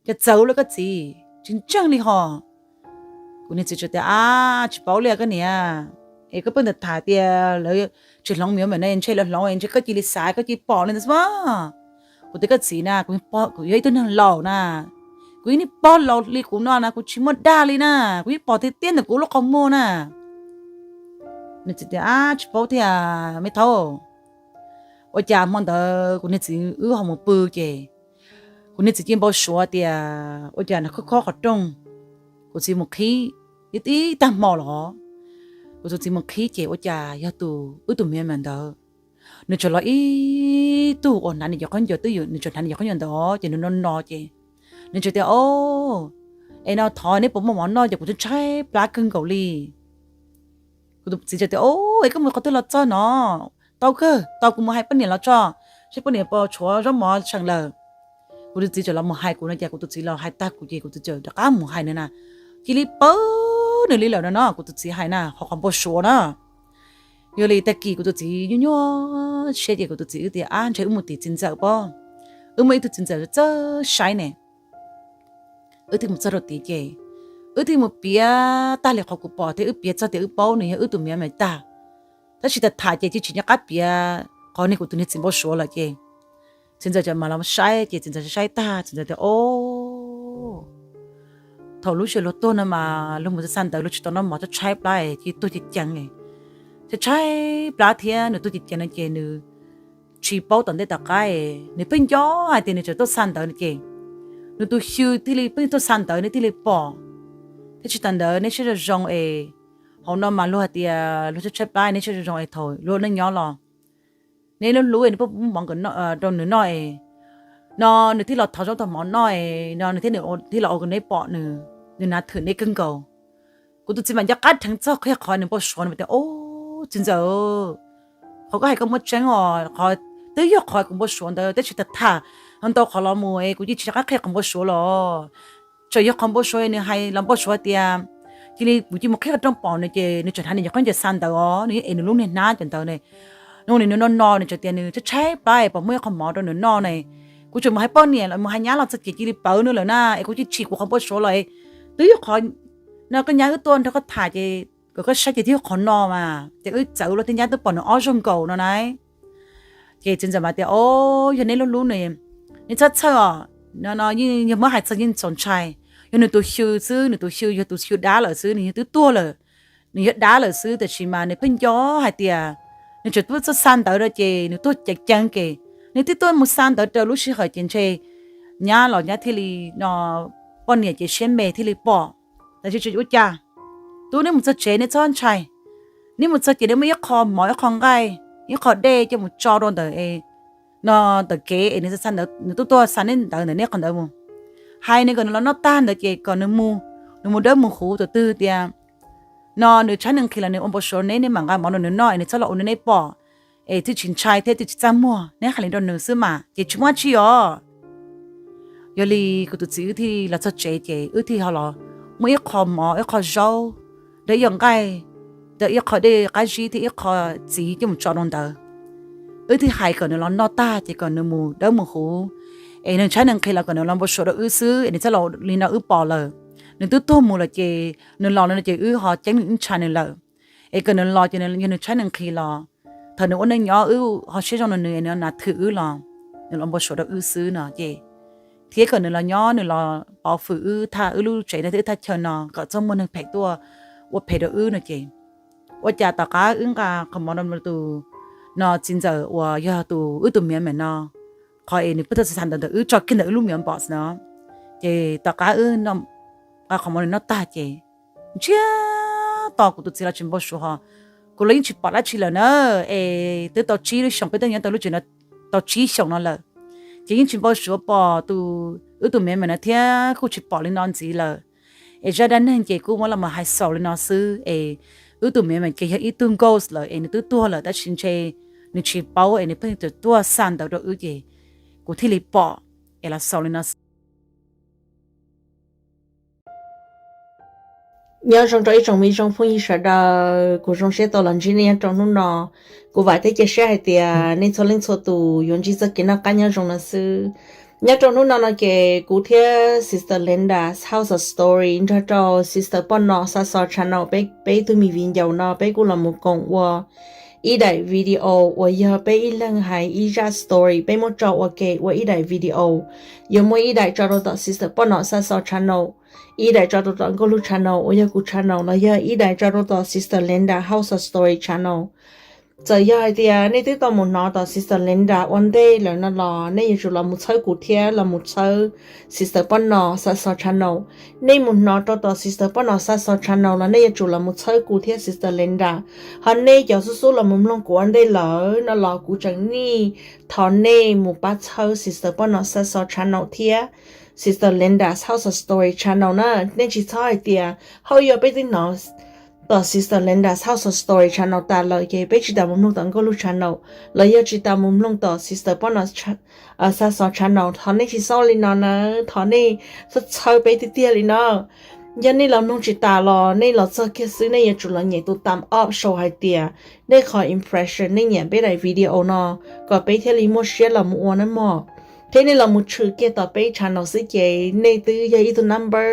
Ces txawv lawm koj txiv, tsis ntseeg li hos. Kuv niag txiv tseem tias, Ab, tsis paub li koj niam, es koj pheej ntawd tham tias lawv tsis hloov miv npos na, ntshe lawv hloov ntshe koj cia li xav koj cia li pom li ntawd xwb. Kuv tias koj txiv na, kuv, kuv yog ib tug neeg laus na, kuv yeej pog laus li kuv no na kuv tsis muaj dag li na, kuv yeej pom tiag tiag ntawm kuv lub qhov muag na. Nws txiv tias, Ab, tsis paub thiab me thaub. Ua cas hmo ntawd kuv niag txiv wb ho mus pw ces kuv niag txiv cia npau suav tias ua cas nws khob khob qhov rooj. Kuv txiv mus qhib, ib tag hmo los kuv tus txiv mus qhib ces ua cas yog tus, wb tus miv npos ntawd. Nws tseem los ib tug uas hnav nws cov khaub ncaws twb ywm, nws tseem hnav nws cov khaub ncaws ntawd ces nws no no ces nws tseem tias, O, es no thov neb puas muaj mov noj ces kuv tshaib tshaib plab kawg nkaus li. Kuv tus txiv tseem tias, O, es koj mus qhov twg los txog no? Tau kawg, tau, kuv mus hais poj niam los tso, seb poj niam puas tshuav zaub mov seem lawm. Kuv tus txiv tseem los mus hais kuv no ces kuv tus txiv los hais tag kuv ces kuv tus txiv tseem rov qab mus hais nws na. Cia li pab nws li lawm no no, kuv tus txiv hais na, qhov qhov npau suav na. Yog li tag kis kuv tus txiv nyuaj nyuaj siab ces kuv tus txiv wb tias, Ab, ntshe wb mus tim txiv ntxawm pob, wb muaj ib tug txiv ntxawm txawj saib ne. Wb thiaj mus txog rau tid ces wb thiaj mus piav tag li qhov kuv pom thiab wb piav txog tias wb paub nws yog wb tus miv npos tag. Tab sis tham tham ces cia tsis nco qab piav qhov niag kuv tus niag txiv npau suav lawm ces txiv ntxawm tseem mam los saib ces txiv ntxawm saib tag txiv ntxawm tias, O, thaum lub sij hawm luag tuag no mas luag mus xa ntawv luag tsis tau noj mov, tshaib tshaib plab es cia tuag ceev ceev, tshaib tshaib plab thiab nws tuag ceev ceev no ces nws tsis paub tom ntej tom qab es nws pheej nco hais tias nws tseem tuaj xa ntawv no ces nws tus xyw thiaj li pheej tuaj xa ntawv nws thiaj li pom. Thiab tsis tas ntawd nej saib zoo zoo es Hauv no mas luag hais tias luag tshaib tshaib plab, neb saib zoo zoo es thaum luag ua neej nyob los neb lub hlub es neb pheej pub mov rau nws noj es no nws thiaj los thov zaub thov mov noj es no nws thiaj, thiaj los ua kom neb pom nws, nws nav thwm neb kawg nkaus. Kuv tus txiv mas nco qab dheev txog qhia qhov nws npau suav no tias, Au, txiv ntxawm, qhov koj hais koj muaj tseeb os, qhov twb yog qhov kuv npau suav ntawd tab sis tham tham ntau qhov los mus es kuv cia tsis nco qab qhia qhov npau suav los. Txawm yog qhov npau suav nws hais los npau suav tias cia li kuv cia mus qhib qhov rooj pom nws ces nws tseem hnav nws cov khaub ncaws xa ntawd os, nws yeej ev nws lub niag hnab cov ntawd ne. No nws no no nws tseem tias nws tshaib tshaib plab es pom muaj ib qho mov rau nws noj ne. Kuv tseem mus hais poj niam los mus hais nyab los txog ces cia li pawv nws lawm na es kuv cia tsis kuv qhov npau suav los. Twb yog qhov no koj nyab wb tuaj nrog koj tham ces kom koj saib ces twb yog qhov no mas ces wb txawv los thiab nyab twb pom nws ob zaug nkaus no na. Ces txiv ntxawm mas tias, Au, yog neb lub hlub ne, neb txhob txhawj os, no no yeej yog muab hais txog yeej txaus ntshai. Yog nws tus xyw xwb, nws tus xyw yog tus xyw dab lawm xwb, nws yog twb tuag lawm, nws yog dab lawm xwb, tab sis mas nws pheej nco hais tias nws tseem tuaj txog xa ntawv no ces nws tuag ceev ceev ces nws twb tuaj mus xa ntawv rau lub sij hawm ces ntshe nyab los nyab thiaj li no poj niam ces siab me thiaj li pom. Tab sis tsis ua cas, tub, neb mus txog tsev neb txhob ntshai. Neb mus txog ces neb muaj ib qho mov, ib qho nqaij, ib qho dej coj mus tso rau ntawm no ntawm kev es nws xa ntawv, nws tuaj tuaj xa neb ntawv ntawm neb qhov ntawd mus. Hais nws kom nws los noj tag ntawd ces kom nws mus, nws mus dawb mus huv tus twg tias no nws tshaib nws nqhis los nws ua npau suav neb, neb mam nqa mov rau nws noj es nws txhob los ua neb pom es thiaj tsis ntshai thiab thiaj tsis txaj muag, neb hais li rau nws xwb mas ces tsis muaj dab tsi os. Yog li kuv tus txiv wb thiaj los txog tsev ces wb thiaj ho los muab ib qho mov, ib qho zaub, rau ib yam nqaij, rau ib qho dej qab zib thiab ib qho txiv coj mus tso rau ntawd. Wb thiaj hais kom nws los noj tag ces kom nws mus dawb mus huv es nws tshaib nws nqhis los kom nws los npau suav rau wb xwb es nws txhob los li no wb pom lawm. Nws twb tuag mus lawm ces nws los no ces wb ho ceeb nws, wb ntshai nws lawm. Es kom nws los ces yog nws tshaib nws nqhis los thaum nws ua neej nyob wb ho siab zoo rau nws es nws nav thwm wb los nws los npau suav rau wb xwb no ces thiab kom nws los nyob nws los pauv fwm wb thaj, wb lub tsev no thiab wb thaj chaw no kom txhob muaj neeg phem tuaj ua phem rau wb no ces ua cas tom qab wb nqa qhov mov rau tus no txiv ntxawm uas yog tus, wb tus miam mam no, qhov es nws pheej tuaj xa ntawv ntawm wb tso kiag ntawm wb lub mailbox no ces tom qab wb nqa qhov mov nws noj tag ces ntsiag to kuv tus txiv los tsis npau suav ho kuv los yeej tsis pom dab tsi lawm na. Es twb tau tsib lub xyoos peb tuaj nyob tau lub tsev no tau tsib xyoos no lawm ces yeej tsis npau suav pom tus, wb tus miam mam no thiab kuj tsis pom li no ntxiv lawm. Es zaj dab neeg ces kuj muab los mus hais xaus li no xwb es wb tus miam mam ces yog ib tug ghost lawm es nws twb tuag lawm tab sis ntshe nws tsis paub es nws pheej tuaj xa ntawv rau wb ces kuv thiaj li pom es los xaus li no xwb. Nyob zoo rau ib tsoom me zoo phooj ywg sawv daws, kuv zoo siab tau los ntsib nej nyob rau hnub no. Kuv vam thiab cia siab hais tias nej txhua leej txhua tus yuav ntsib txoj kev noj qab nyob zoo no xwb. Nyob rau hnub no no ces kuv thiab Sister Linda House of Story nrog rau Sister Poj Nom Xa Xov Channel peb, peb ib tug me viv ncaus no peb kuj los mus koom ua ib daim video uas yog peb ib leeg hais ib zaj story peb muab tso ua ke ua ib daim video. Yuav muaj ib daim tso rau tom Sister Poj Nom Xa Xov Channel, ib daim tso rau tom Nkauj Lug Channel uas yog kuv channel, los yog ib daim tso rau tom Sister Linda House of Story channel. Txawm yog hais tias nej twb tau mus hnov tom Sister Linda ua ntej lawm no los nej yuav tsum los mus txhawb kuv thiab los mus txhawb Sister Poj Nom Xa Xov Channel. Nej mus hnov rau tom Sister Poj Nom Xa Xov Channel los nej yuav tsum los mus txhawb kuv thiab Sister Linda. Ho nej cov xub xub los mus mloog kuv ua ntej lawm no los kuv tseem nij thov nej mus pab txhawb Sister Poj Nom Xa Xov Channel thiab Sister Linda House of Story channel na. Nej tsis txhob hais tias, hauj, yog peb twb hnov tom Sister Linda House of Story channel tas lawm ces peb tsis tas mus mloog tom Nkauj Lug channel los yog tsis tas mus mloog tom Sister Poj Nom Xa Xov channel. Thov nej tsis txhob li no na, thov nej txhob txhawb peb tiag tiag li no. Yog nej los mloog tsis tas los nej los txog kiag xwb nej yuav tsum los nyem tus thumbs up show hais tias nej qhov impression, nej nyiam peb daim video no kom peb thiaj li muaj siab los mus ua nawb mog. Thiab nej los mus tshwm kiag tom peb channel xwb ces nej twb yog ib tug number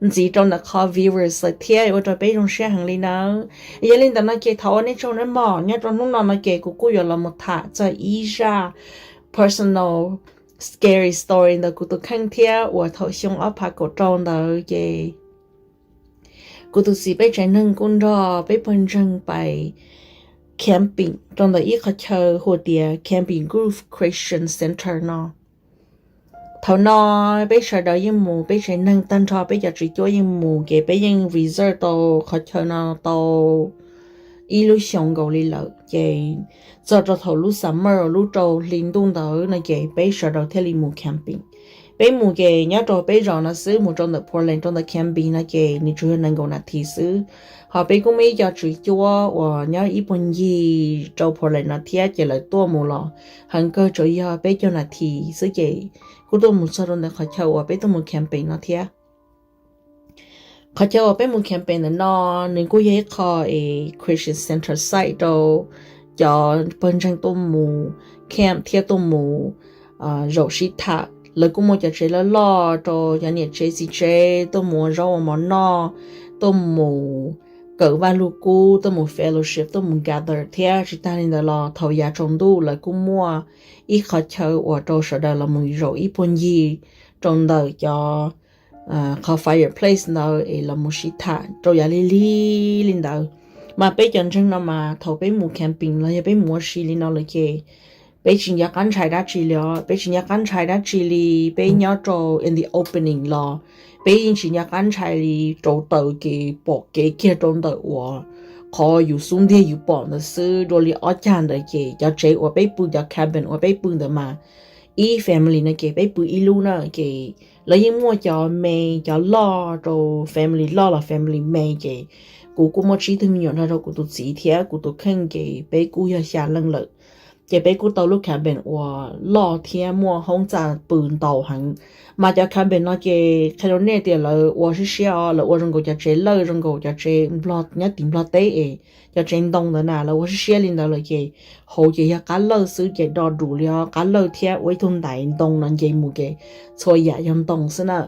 ntxiv rau ntawm qhov viewers lawm thiab ua rau peb zoo siab heev li nawb. Yog li ntawd no ces thov ua nej tsaug nawb mog. Nyob rau hnub no no ces kuv kuj yuav los mus tham txog ib zaj personal scary story ntawm kuv tus kheej thiab uas thaum xyoo ob phav kaum rau ntawd ces kuv tus txiv peb tsev neeg kuj nrog peb pawg ntseeg pais camping rau ntawm ib qhov chaw hu tias Camping Grove Christian Center no. Thaum no peb sawv daws yeej mus, peb tsev neeg tag nrho peb cov tswv cuab yeej mus, ces peb yeej reserve tau qhov chaw no tau ib lub xyoos nkaus li lawm. Ces txog rau thaum lub summer lub rau hli ntuj ntawd no ces peb sawv daws thiaj li mus camping. Peb mus ces nyob rau peb zos no xwb, mus rau ntawm Portland rau ntawm camping no ces nws tsuas yog nees nkaum nas this xwb. Ho peb kuj muaj ib co tswv cuab uas nyob ib puag ncig rau Portland no thiab ces lawv tuaj mus los heev kawg tsuas yog peb caug nas this xwb ces kuj tuaj mus txog rau ntawm qhov chaw uas peb tuaj mus camping no thiab. Qhov chaw uas peb mus camping ntawm no nws kuj yog ib qho es Christian Center site rau cov pawg ntseeg tuaj mus camp thiab tuaj mus zaum sib tham. Lawv kuj muaj cov tsev loj loj rau cov niam tsev txiv tsev tuaj mus ua zaub ua mov noj, tuaj mus kawm Vaj Lug Kub, tuaj mus fellowship, tuaj mus gather thiab. Tsis tag li ntawd los thaum yav tsaus ntuj lawv kuj muaj ib qhov chaw uas rau sawv daws los mus zaum ib puag ncig rau ntawm cov qhov fireplace ntawd es los mus sib tham rau yav lig lig li ntawd. Mas peb cov ntseeg no mas thaum peb mus camping los yog peb mus ua si li no lawm ces peb tsis nco qab ntshai dab tsi li os. Peb tsis nco qab ntshai dab tsi li. Peb nyob rau in the opening los peb yeej tsis nco qab ntshai li. Rauv taws ces pom kev kiag rau ntawm uas qhov yus xub ntiag yus pom ntawd xwb. Dua li ob cag ntawd ces cov tsev uas peb pw, cov cabin uas peb pw ntawd mas ib family no ces peb pw ib lub na ces lawv yeej muaj cov me, cov loj rau family loj los family me ces kuv kuj muaj tsib tug me nyuam nrog rau kuv tus txiv thiab kuv tus kheej ces peb kuj yog xya leej lawm. Ces peb kuj tau lub cabin uas loj thiab muaj hoob txaj pw ntau heev. Mas cov cabin no ces qhia rau nej tias lawv ua siab siab os, lawv ua zoo nkaus cov tsev lawj, zoo nkaus cov tsev nyob tim Nplog teb es cov tsev ntoo ntawd na, lawv ua siab siab li ntawd lawm ces hauv ces yog qab lawj xwb ces do dus li os, qab lawj thiab ua ib tug ntaiv ntoo no nce mus ces txhua yam yog ntoo xwb na.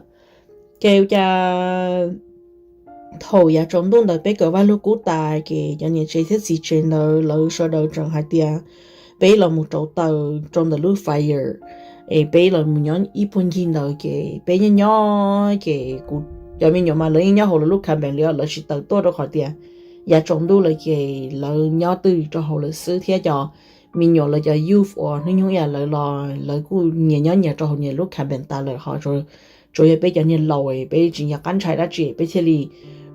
Ces ua cas thaum yav tsaus ntuj ntawd peb kawm Vaj Lug Kub tas ces cov niam tsev thiab txiv tsev ntawd lawv sawv daws tseem hais tias peb los mus rauv taws rau ntawm lub fire es peb los mus nyob ib puag ncig ntawd ces peb nyob nyob ces kuv cov me nyuam mas lawv yeej nyob hauv lawv lub cabin li os, lawv tsis tawm tuaj rau qhov tias yav tsaus ntuj lawm ces lawv nyob twj rau hauv lawv xwb thiab cov me nyuam lawv cov youth uas hnub nyoog ib yam lawv los lawv kuj nyias nyob nyias rau hauv nyias lub cabin tas lawm ho tsuas yog peb cov niag laus peb tsis nco qab ntshai dab tsi peb thiaj li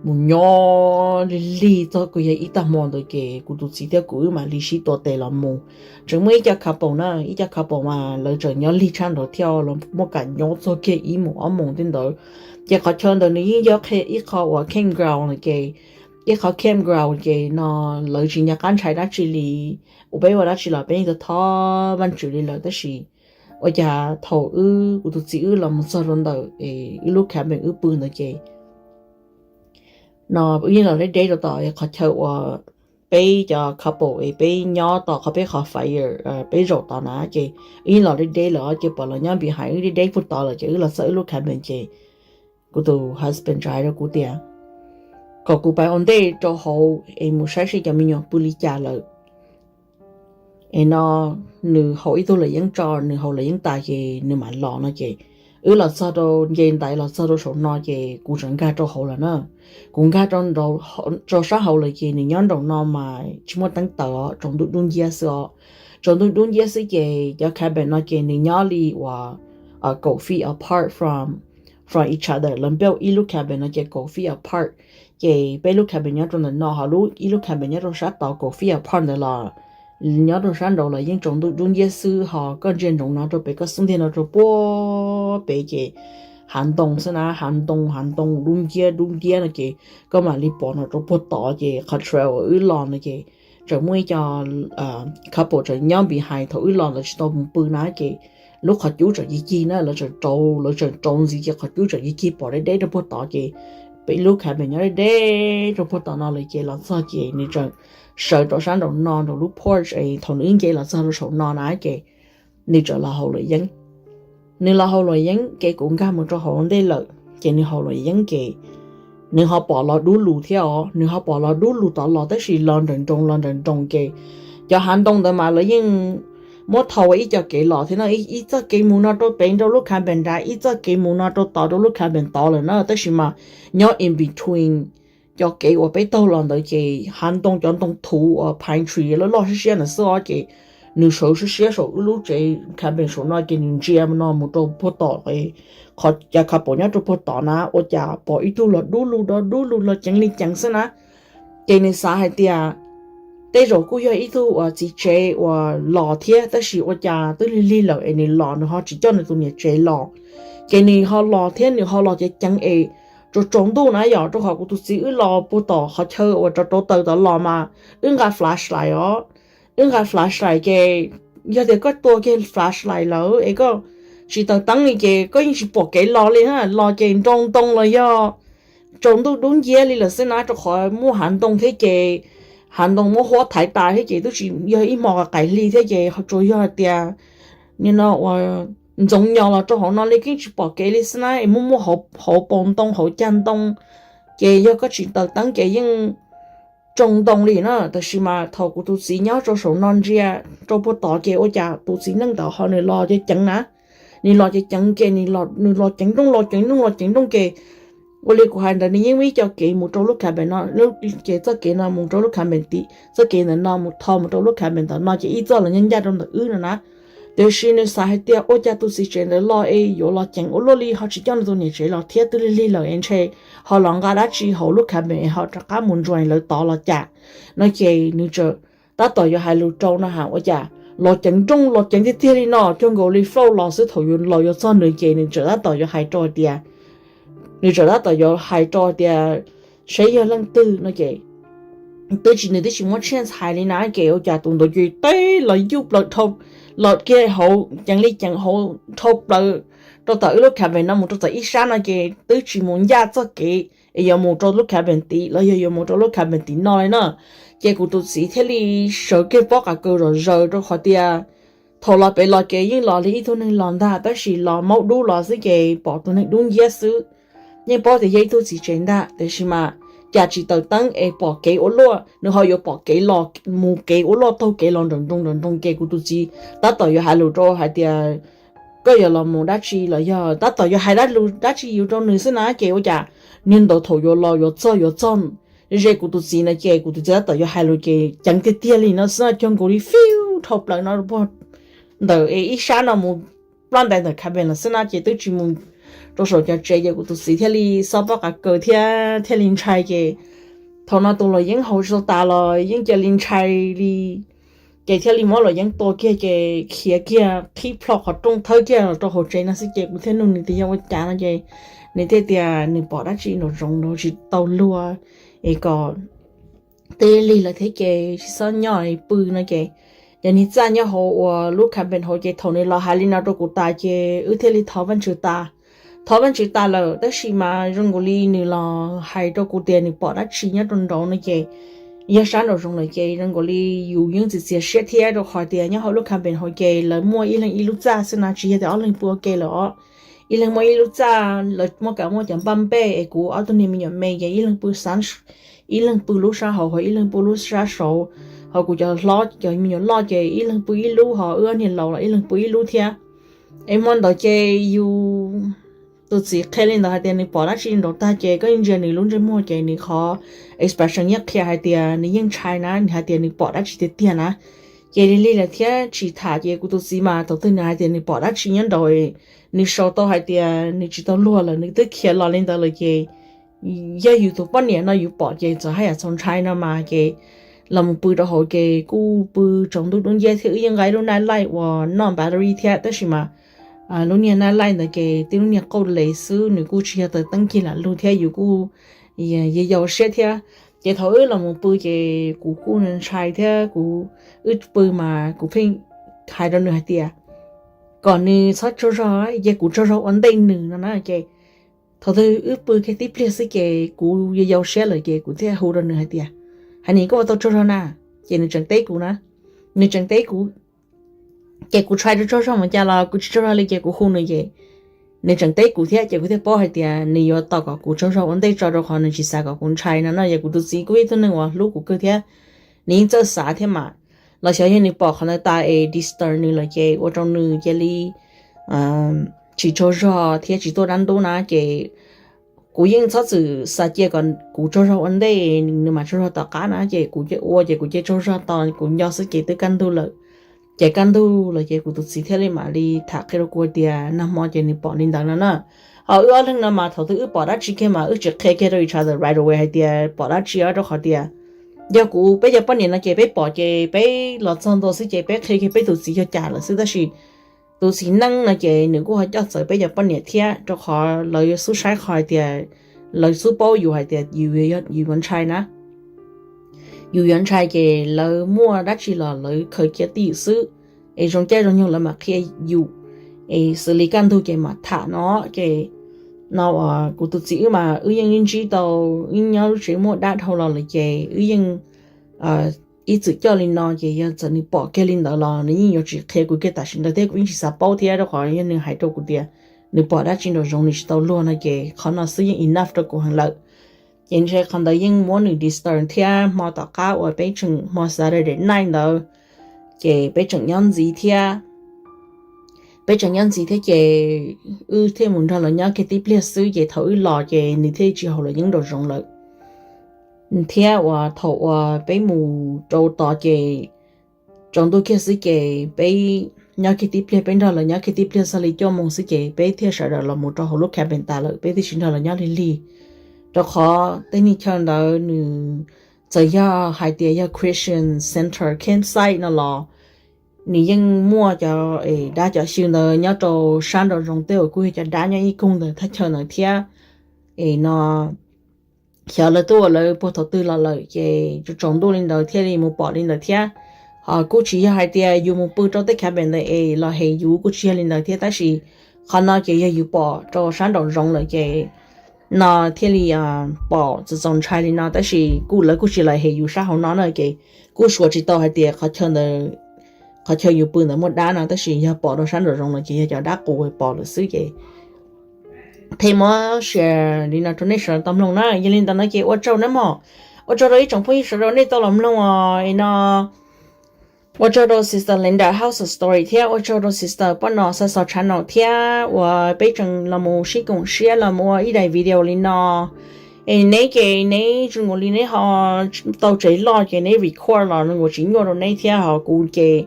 mus nyob lig lig txog kawg yog ib tag hmo ntawd ces kuv tus txiv thiab kuv wb mam li sib tua tes los mus. Tseem muaj ib co couple na, ib co couple mas lawv tseem nyob lig tshaj ntawd thiab los muaj kam nyob txog kiag ib moos ob moos tej ntawd. Ces qhov chaw ntawd nws yeej yog ib qho uas campground no ces ib qho campground ces no lawv tsis nco qab ntshai dab tsi li. Ua peb ua dab tsi los peb yeej thov Vajtswv li lawm tab sis ua cas thaum wb kuv tus txiv wb los mus txog rau ntawm es wb lub cabin wb pw ntawd ces no wb yeej los deb deb rau tom qhov chaw uas peb cov couple es peb nyob tom qhov peb qhov fire peb zaum tod na ces wb yeej los deb deb lawm ces pom lawv nyob behind wb deb deb puag tod lawm ces wb los txog wb lub cabin ces kuv tus husband tsa hais rau kuv tias kom kuv pab ua ntej rau hauv es mus saib seb cov me nyuam pw li cas lawm es no nws haus ib tug luam yeeb tso, nws haus luam yeeb tas ces nws mam los no ces wb los txog rau nce ntaiv los txog rau saum no ces kuv tseem nkag rau hauv lawm na. Kuv nkag rau sab hauv lawm ces nws nyob nraum no mas tsis muaj teeb taws os, tsaus ntuj dub nciab xwb os. Tsaus ntuj dub nciab xwb ces cov cabin no ces nws nyob li uas kaum feet apart from from each other, lawv build ib lub cabin no ces kaum feet apart. Ces peb lub cabin nyob rau ntawm no ho lub ib lub cabin nyob rau sab tod kaum feet apart ntawd los nyob rau sab nraud los yeej tsaus ntuj dub nciab xwb ho koj ntsia ntsoov no rau pem koj xub ntiag no rau puag pem ces hav ntoo xwb na, hav ntoo hav ntoo dub nciab dub nciab no ces koj mam li pom no rau puag tod ces qhov trail uas wb los no ces tseem muaj ib co couple tseem nyob behind thaum wb los lawv tsis tau mus pw na ces lub qhov cub tseem cig cig na, lawv tseem rau, lawv tseem rau ntxiv ces qhov cub tseem cig cig pom deb deb rau puag tod ces peb lub cabin nyob deb deb rau puag tod no lawm ces los txog ces nws tseem sawv rau sab nraum no rau lub porch es thaum nws wb nce los txog rau saum no na ces nws tseem los haus luam yeeb. Nws los haus luam yeeb ces kuv nkag mus rau hauv ntej lawm ces nws haus luam yeeb ces nws ho pom los dub lus thiab os, nws ho pom los dub lus tod los tab sis los nrawm nroos los nrawm nroos ces cov hav ntoo ntawd mas lawv yeej muab thaum ua ib co kev los thiab no, ib txoj kev mus no rau pem rau lub cabin nrad, ib txoj kev mus no rau tod rau lub cabin tod lawm na, tab sis mas nyob in between cov kev uas peb taug los ntawd ces hav ntoo cov ntoo thuv uas pine tree loj loj siab siab ntawd xwb os ces nws sawv siab siab saum wb lub tsev cabin saum no ces nws ntsia no mus rau puag tom, qhov cav khav pom nyob rau puag tom na, ua cas pom ib tug los dub lug dub lug los ceev li ceev xwb na. Ces nws xav hais tias tej zaum kuj yog ib tug uas txiv tsev uas los thiab, tab sis ua cas twb lig lig lawm es nws los nws ho tsis coj nws tus niam tsev los. Ces nws ho los thiab nws ho los ceev ceev es tsaus tsaus ntuj na yom, rau qhov kuv tus txiv wb los puag tom qhov chaw uas rau rau taws tom los mas wb nqa flashlight os. Wb nqa flashlight ces yog tias koj tua kiag flashlight lawm es koj tsis taws teeb li ces koj yeej tsis pom kev los li na, los ces nroo ntoo los yog tsaus ntuj dub nciab li lawm xwb na, rau qhov muaj hav ntoo thiab ces hav ntoo muab huab thaiv tas thiab ces twb tsis yog ib hmo qaim hli thiab ces tsuas yog hais tias nim no ua ntxoov nyos los rau hauv no li, yeej tsis pom kev li xwb na, es muaj muaj hauv paus ntoo hauv cag ntoo ces yog koj tsis taws teeb ces yeej tsaus ntoo li na. Tab sis mas thaum kuv tus txiv nyob rau saum no ntsia rau puag tod ces ua cas tus txiv neej ntawd ho nws los ceev ceev na, nws los ceev ceev ces nws los ceev nrooj los ceev nrooj los ceev nrooj ces ua li kuv hais ntawd nws yeej muaj ib co kev mus rau lub cabin no, ces txoj kev no mus rau lub cabin tim, txoj kev ntawm no mus tho mus rau lub cabin ntawm no ces ib txoj los nyob ncaj rau ntawm wb no na. Tiam sis nws xav hais tias ua cas tus txiv tsev ntawd los es yuav los ceev ua luaj li ho tsis coj nws tus niam tsev los thiab, twb lig lig lawm es ntshe ho los nqa dab tsi hauv lub cabin es ho rov qab mus ntsuas lawv tod los cas no ces nws txawm tab tom yuav hais lus rau no ha, ua cas los ceev nrooj los ceev tiag tiag li no, cuag nkaus li flow los xwb, thaum yuav los yuav txog nws ces nws txawm tab tom yuav hais rau hais tias, nws txawm tab tom yuav hais rau hais tias saib yog leej twg no ces twb tsis, nws twb tsis muab chance hais li na ces ua cas tus ntawd ces teb los yuj plaws dhau, los kiag hauv ceev li ceev hauv dhau plaws rau tom wb lub cabin no mus rau tom ib sab no ces twb tsis mus ncaj txoj kev es yuav mus rau lub cabin tim los yog yuav mus rau lub cabin tim no li na. Ces kuv tus txiv thiaj li sawv kiag pob qa kaws zom zaws rau qhov tias thaum los pem los ces yeej los li ib tug neeg los ntag, tab sis los maub dub los xwb ces pom tus neeg dub nciab xwb. Yeej paub tias yog ib tug txiv tsev ntag, tiam sis mas cas tsis taws teeb es pom kev ua luaj, nws ho yuav pom kev los mus kev ua luaj taug kev los nram nroog nram nroog ces kuv tus txiv tab tom yuav hais lus rau hais tias koj yuav los mus dab tsi los yog tab tom yuav hais dab lus dab tsi yus rau nws xwb na ces ua cas niag ntawd thaum yuav los yuav txog yuav txog ze kuv tus txiv no ces kuv tus txiv tab tom yuav hais lus ces ceev tiag tiag li no xwb, cuag nkaus li fiu dhau plaws no puag ntawm es ib sab no mus ploj ntais ntawm cabin los xwb na ces twb tsis mus rau saum cov tsev ces kuv tus txiv thiaj li xob pob qa kaws thiab thiaj li ntshai ces thaum no tus luam yeeb hauv tsis tau tas los yeej cia li ntshai li ces thiaj li muab luam yeeb tua kiag ces khiav kiag qhib plho qhov rooj thawb kiag los rau hauv tsev no xwb ces kuv thiaj nug nws tias yog ua cas no ces nws thiaj tias nws pom dab tsi nraum zoov nraud tsis tau luag es kom twb lig lawm thiab ces tsis txhob nyob pw no ces cov niag txaj nyob hauv uas lub cabin hauv ces thaum nws los hais li no rau kuv tas ces wb thiaj li thov Vajtswv tas. Thov Vajtswv tas lawm tab sis mas zoo nkaus li nws los hais rau kuv tias nws pom dab tsi nyob rau nraud no ces yog sab nraum zoov lawm ces zoo nkaus li yus yeej txiav txiav siab thiab rau qhov tias nyob hauv lub cabin hauv ces lawv muaj ib leeg ib lub txaj xwb na, tsis yog tias ob leeg pw ua ke lawm os. Ib leeg muaj ib lub txaj, lawv muaj kav muaj cov npaj npej es kuv ob tug niag me nyuam me ces ib leeg pw sab, ib leeg pw lub sab hauv ho ib leeg pw lub sab saud, ho kuv cov hlob cov me nyuam loj ces ib leeg pw ib lub ho wb ob niag laus los ib leeg pw ib lub thiab. Es hmo ntawd ces yus tus txiv qhia li ntawd hais tias nws pom dab tsi nraud tag ces koj ntsia nws lub ntsej muag ces nws qhov expression yeej qhia hais tias nws yeej ntshai na, nws hais tias nws pom dab tsi tiag tiag na. Ces li li lawm thiab tsis tham ces kuv tus txiv mas thaum twg nws hais tias nws pom dab tsi nyob nraud, nws sau tau hais tias nws tsis tau luag lawm, nws twb khiav los li ntawd lawm ces yog yus tus poj niam no yus pom ces txawm haj yam txaus ntshai no mas ces los mus pw rau hauv ces kuj pw tsaus ntuj dub nciab thiab wb yeej nqa ib lub night light uas noj battery thiab tab sis mas lub niag night light ntawd ces tib lub niag qauj les xwb, nws kuj tsis yog taws teeb cig lam lug thiab yus kuj yau siab thiab. Ces thaum wb los mus pw ces kuv kuj ntshai thiab kuv, wb pw mas kuv pheej hais rau nws hais tias kom nws txhob tsaug zog ces kuv tsaug zog ua ntej nws no na ces thaum twg wb pw kiag tib pliag xwb ces kuv yau yau siab lawm ces kuv thiaj hu rau nws hais tias, hais nim koj ua tau tsaug zog na, ces nws tseem teb kuv na, nws tseem teb kuv. Ces kuv tshai rau tsaug zog mus cas los kuv tsis tsaug zog li ces kuv hu nws ces nws tseem teb kuv thiab ces kuv thiaj paub hais tias nws yuav tos kom kuv tsaug zog ua ntej tso rau qhov nws tsis xav kom kuv ntshai no no. Yog kuv tus txiv kuj ib tug neeg uas hlub kuv kawg thiab, nws yeej txawj xav thiab mas, los xyov yog nws pom qhov ntawd tas es disturb nws lawm ces ua rau nws cia li tsis tsaug zog thiab tsis tuaj dab ntub na ces kuv yeej txhob txwm xav cia kom kuv tsaug zog ua ntej nws mam tsaug zog tom qab na ces kuv ua ces kuv cia tsaug zog tos kuv nco xwb ces twb kaj ntug lawm. Ces kaj ntug los ces kuv tus txiv thiaj li mam li tham qhia rau kuv tias nag hmo ces nws pom li ntawd no na. Ho wb ob leeg no mas thaum twg wb pom dab tsi kiag mas wb tsis qhia kiag rau each other right away hais tias pom dab tsi os, rau qhov tias yog kuv peb cov poj niam no ces peb pom ces peb los txog ntua xwb ces peb qhia kiag peb tus txiv yog cas lawm xwb, tab sis tus txiv neej no ces nws kuj ho coj txawv peb cov poj niam thiab, rau qhov lawv xub saib qhov hais tias, lawv xub paub yus hais tias yus yuav ntshai na. Yus yuav ntshai ces lawv muaj dab tsi los lawv khaws kiag twj ywm xwb, es zoo caij zoo nyoog lawv mam qhia yus. Es xws li kaj ntug ces mam tham no, ces no uas kuv tus txiv wb mas wb yeej ntsib tau, wb nyob lub tsev muaj dab dhau los lawm ces wb yeej ib txwm coj li no, ces yog txawm nws pom kiag li ntawd los nws yeej yuav tsis qhia kuv kiag tam sim ntawd thiab kuv yeej tsis xav paub thiab, rau qhov yog nws hais rau kuv tias nws pom dab tsi nraum zoov nws tsis tau luag no ces qhov no xwb yeej enough rau kuv heev lawm. Ces ntshe qhov ntawd yeej muab nws disturb thiab, hmo tom qab uas peb tseem, hmo Saturday night ntawd, ces peb tseem nyob ntxiv thiab. Peb tseem nyob ntxiv thiab ces wb thiaj mus nrog lawv nyob kiag tib pliag xwb, ces thaum wb los ces nws thiaj tsis haus luam yeeb nraum zoov lawm thiab. Uas thaum uas peb mus rau tod ces tsaus ntuj kiag xwb ces peb nyob kiag tib pliag, peb nrog lawv nyob kiag tib pliag txog li cuaj moos xwb ces peb thiaj sawv daws los mus rau hauv lub cabin tas lawm, peb thiaj tsis nrog lawv nyob lig lig. Rau qhov tej neeg chaw ntawd nws txawm yog hais tias yog Christian Center campsite no los nws yeej muaj cov dab cov xyw ntawd nyob rau sab nraum zoov tej uas kuj yog cov dab nyob ib koog ntawd thaj chaw ntawd thiab. Es no xyov lawv tuaj ua lawv puag thaum twg los lawm ces tsaus ntuj li ntawd thiaj li mus pom li ntawd thiab. Ho kuj tsis yog hais tias yus mus pw rau tej cabin ntawd es los hem yus, kuj tsis yog li ntawd thiab, tab sis qhov no ces yog yus pom rau sab nraum zoov lawm ces no thiaj li pom txaus ntshai li no, tab sis kuj lawv kuj tsis los hem yus sab hauv no na, ces kuj suav tsis tau hais tias qhov chaw ntawd, qhov chaw yus pw ntawd muaj dab no, tab sis yog pom rau sab nraum zoov lawm ces yog cov dab qus pom lawm xwb ces thiaj muab share li no rau nej sawv daws tau mloog na. Yog li ntawd no ces ua tsaug nawb mog, ua tsaug rau ib tsoom phooj ywg sawv daws nej tau los mloog os. Es no ua tsaug rau sister Linda House of Story thiab ua tsaug rau sister Paj Nom Xa Xos channel thiab uas peb tseem los mus sib koom siab los mus ua ib daim video li no. Es neb ces neb zoo nkaus li neb ho tau tsev loj ces neb record los zoo nkaus tsis nyuaj rau neb thiab, ho kuv ces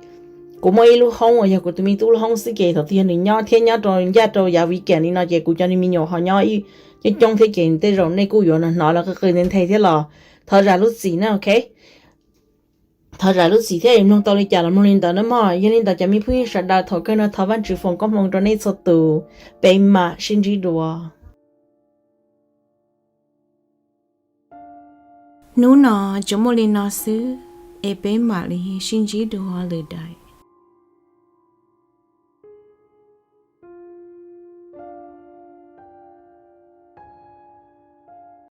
kuv muaj ib lub hoob uas yog kuv tus me tub lub hoob xwb ces thaum twg yog nws nyob thiab nyob rau ncaj rau yav weekend li no ces kuv cov me nyuam ho nyob coob coob thiab ces tej zaum nej kuj yuav hnov lawv qw qw nthe nthe thiab los thov zam lub txim na, ok. Thov zam lub txim thiab, mloog tau li cas los mloog li ntawd na mog. Yog li ntawd cov me phooj ywg sawv daws, thaum kawg no thov Vajtswv foom koob hmoov rau nej txhua tus, peb mam sib ntsib dua. Hnub no tsuas muaj li no xwb, es peb mam li sib ntsib dua lwm daim.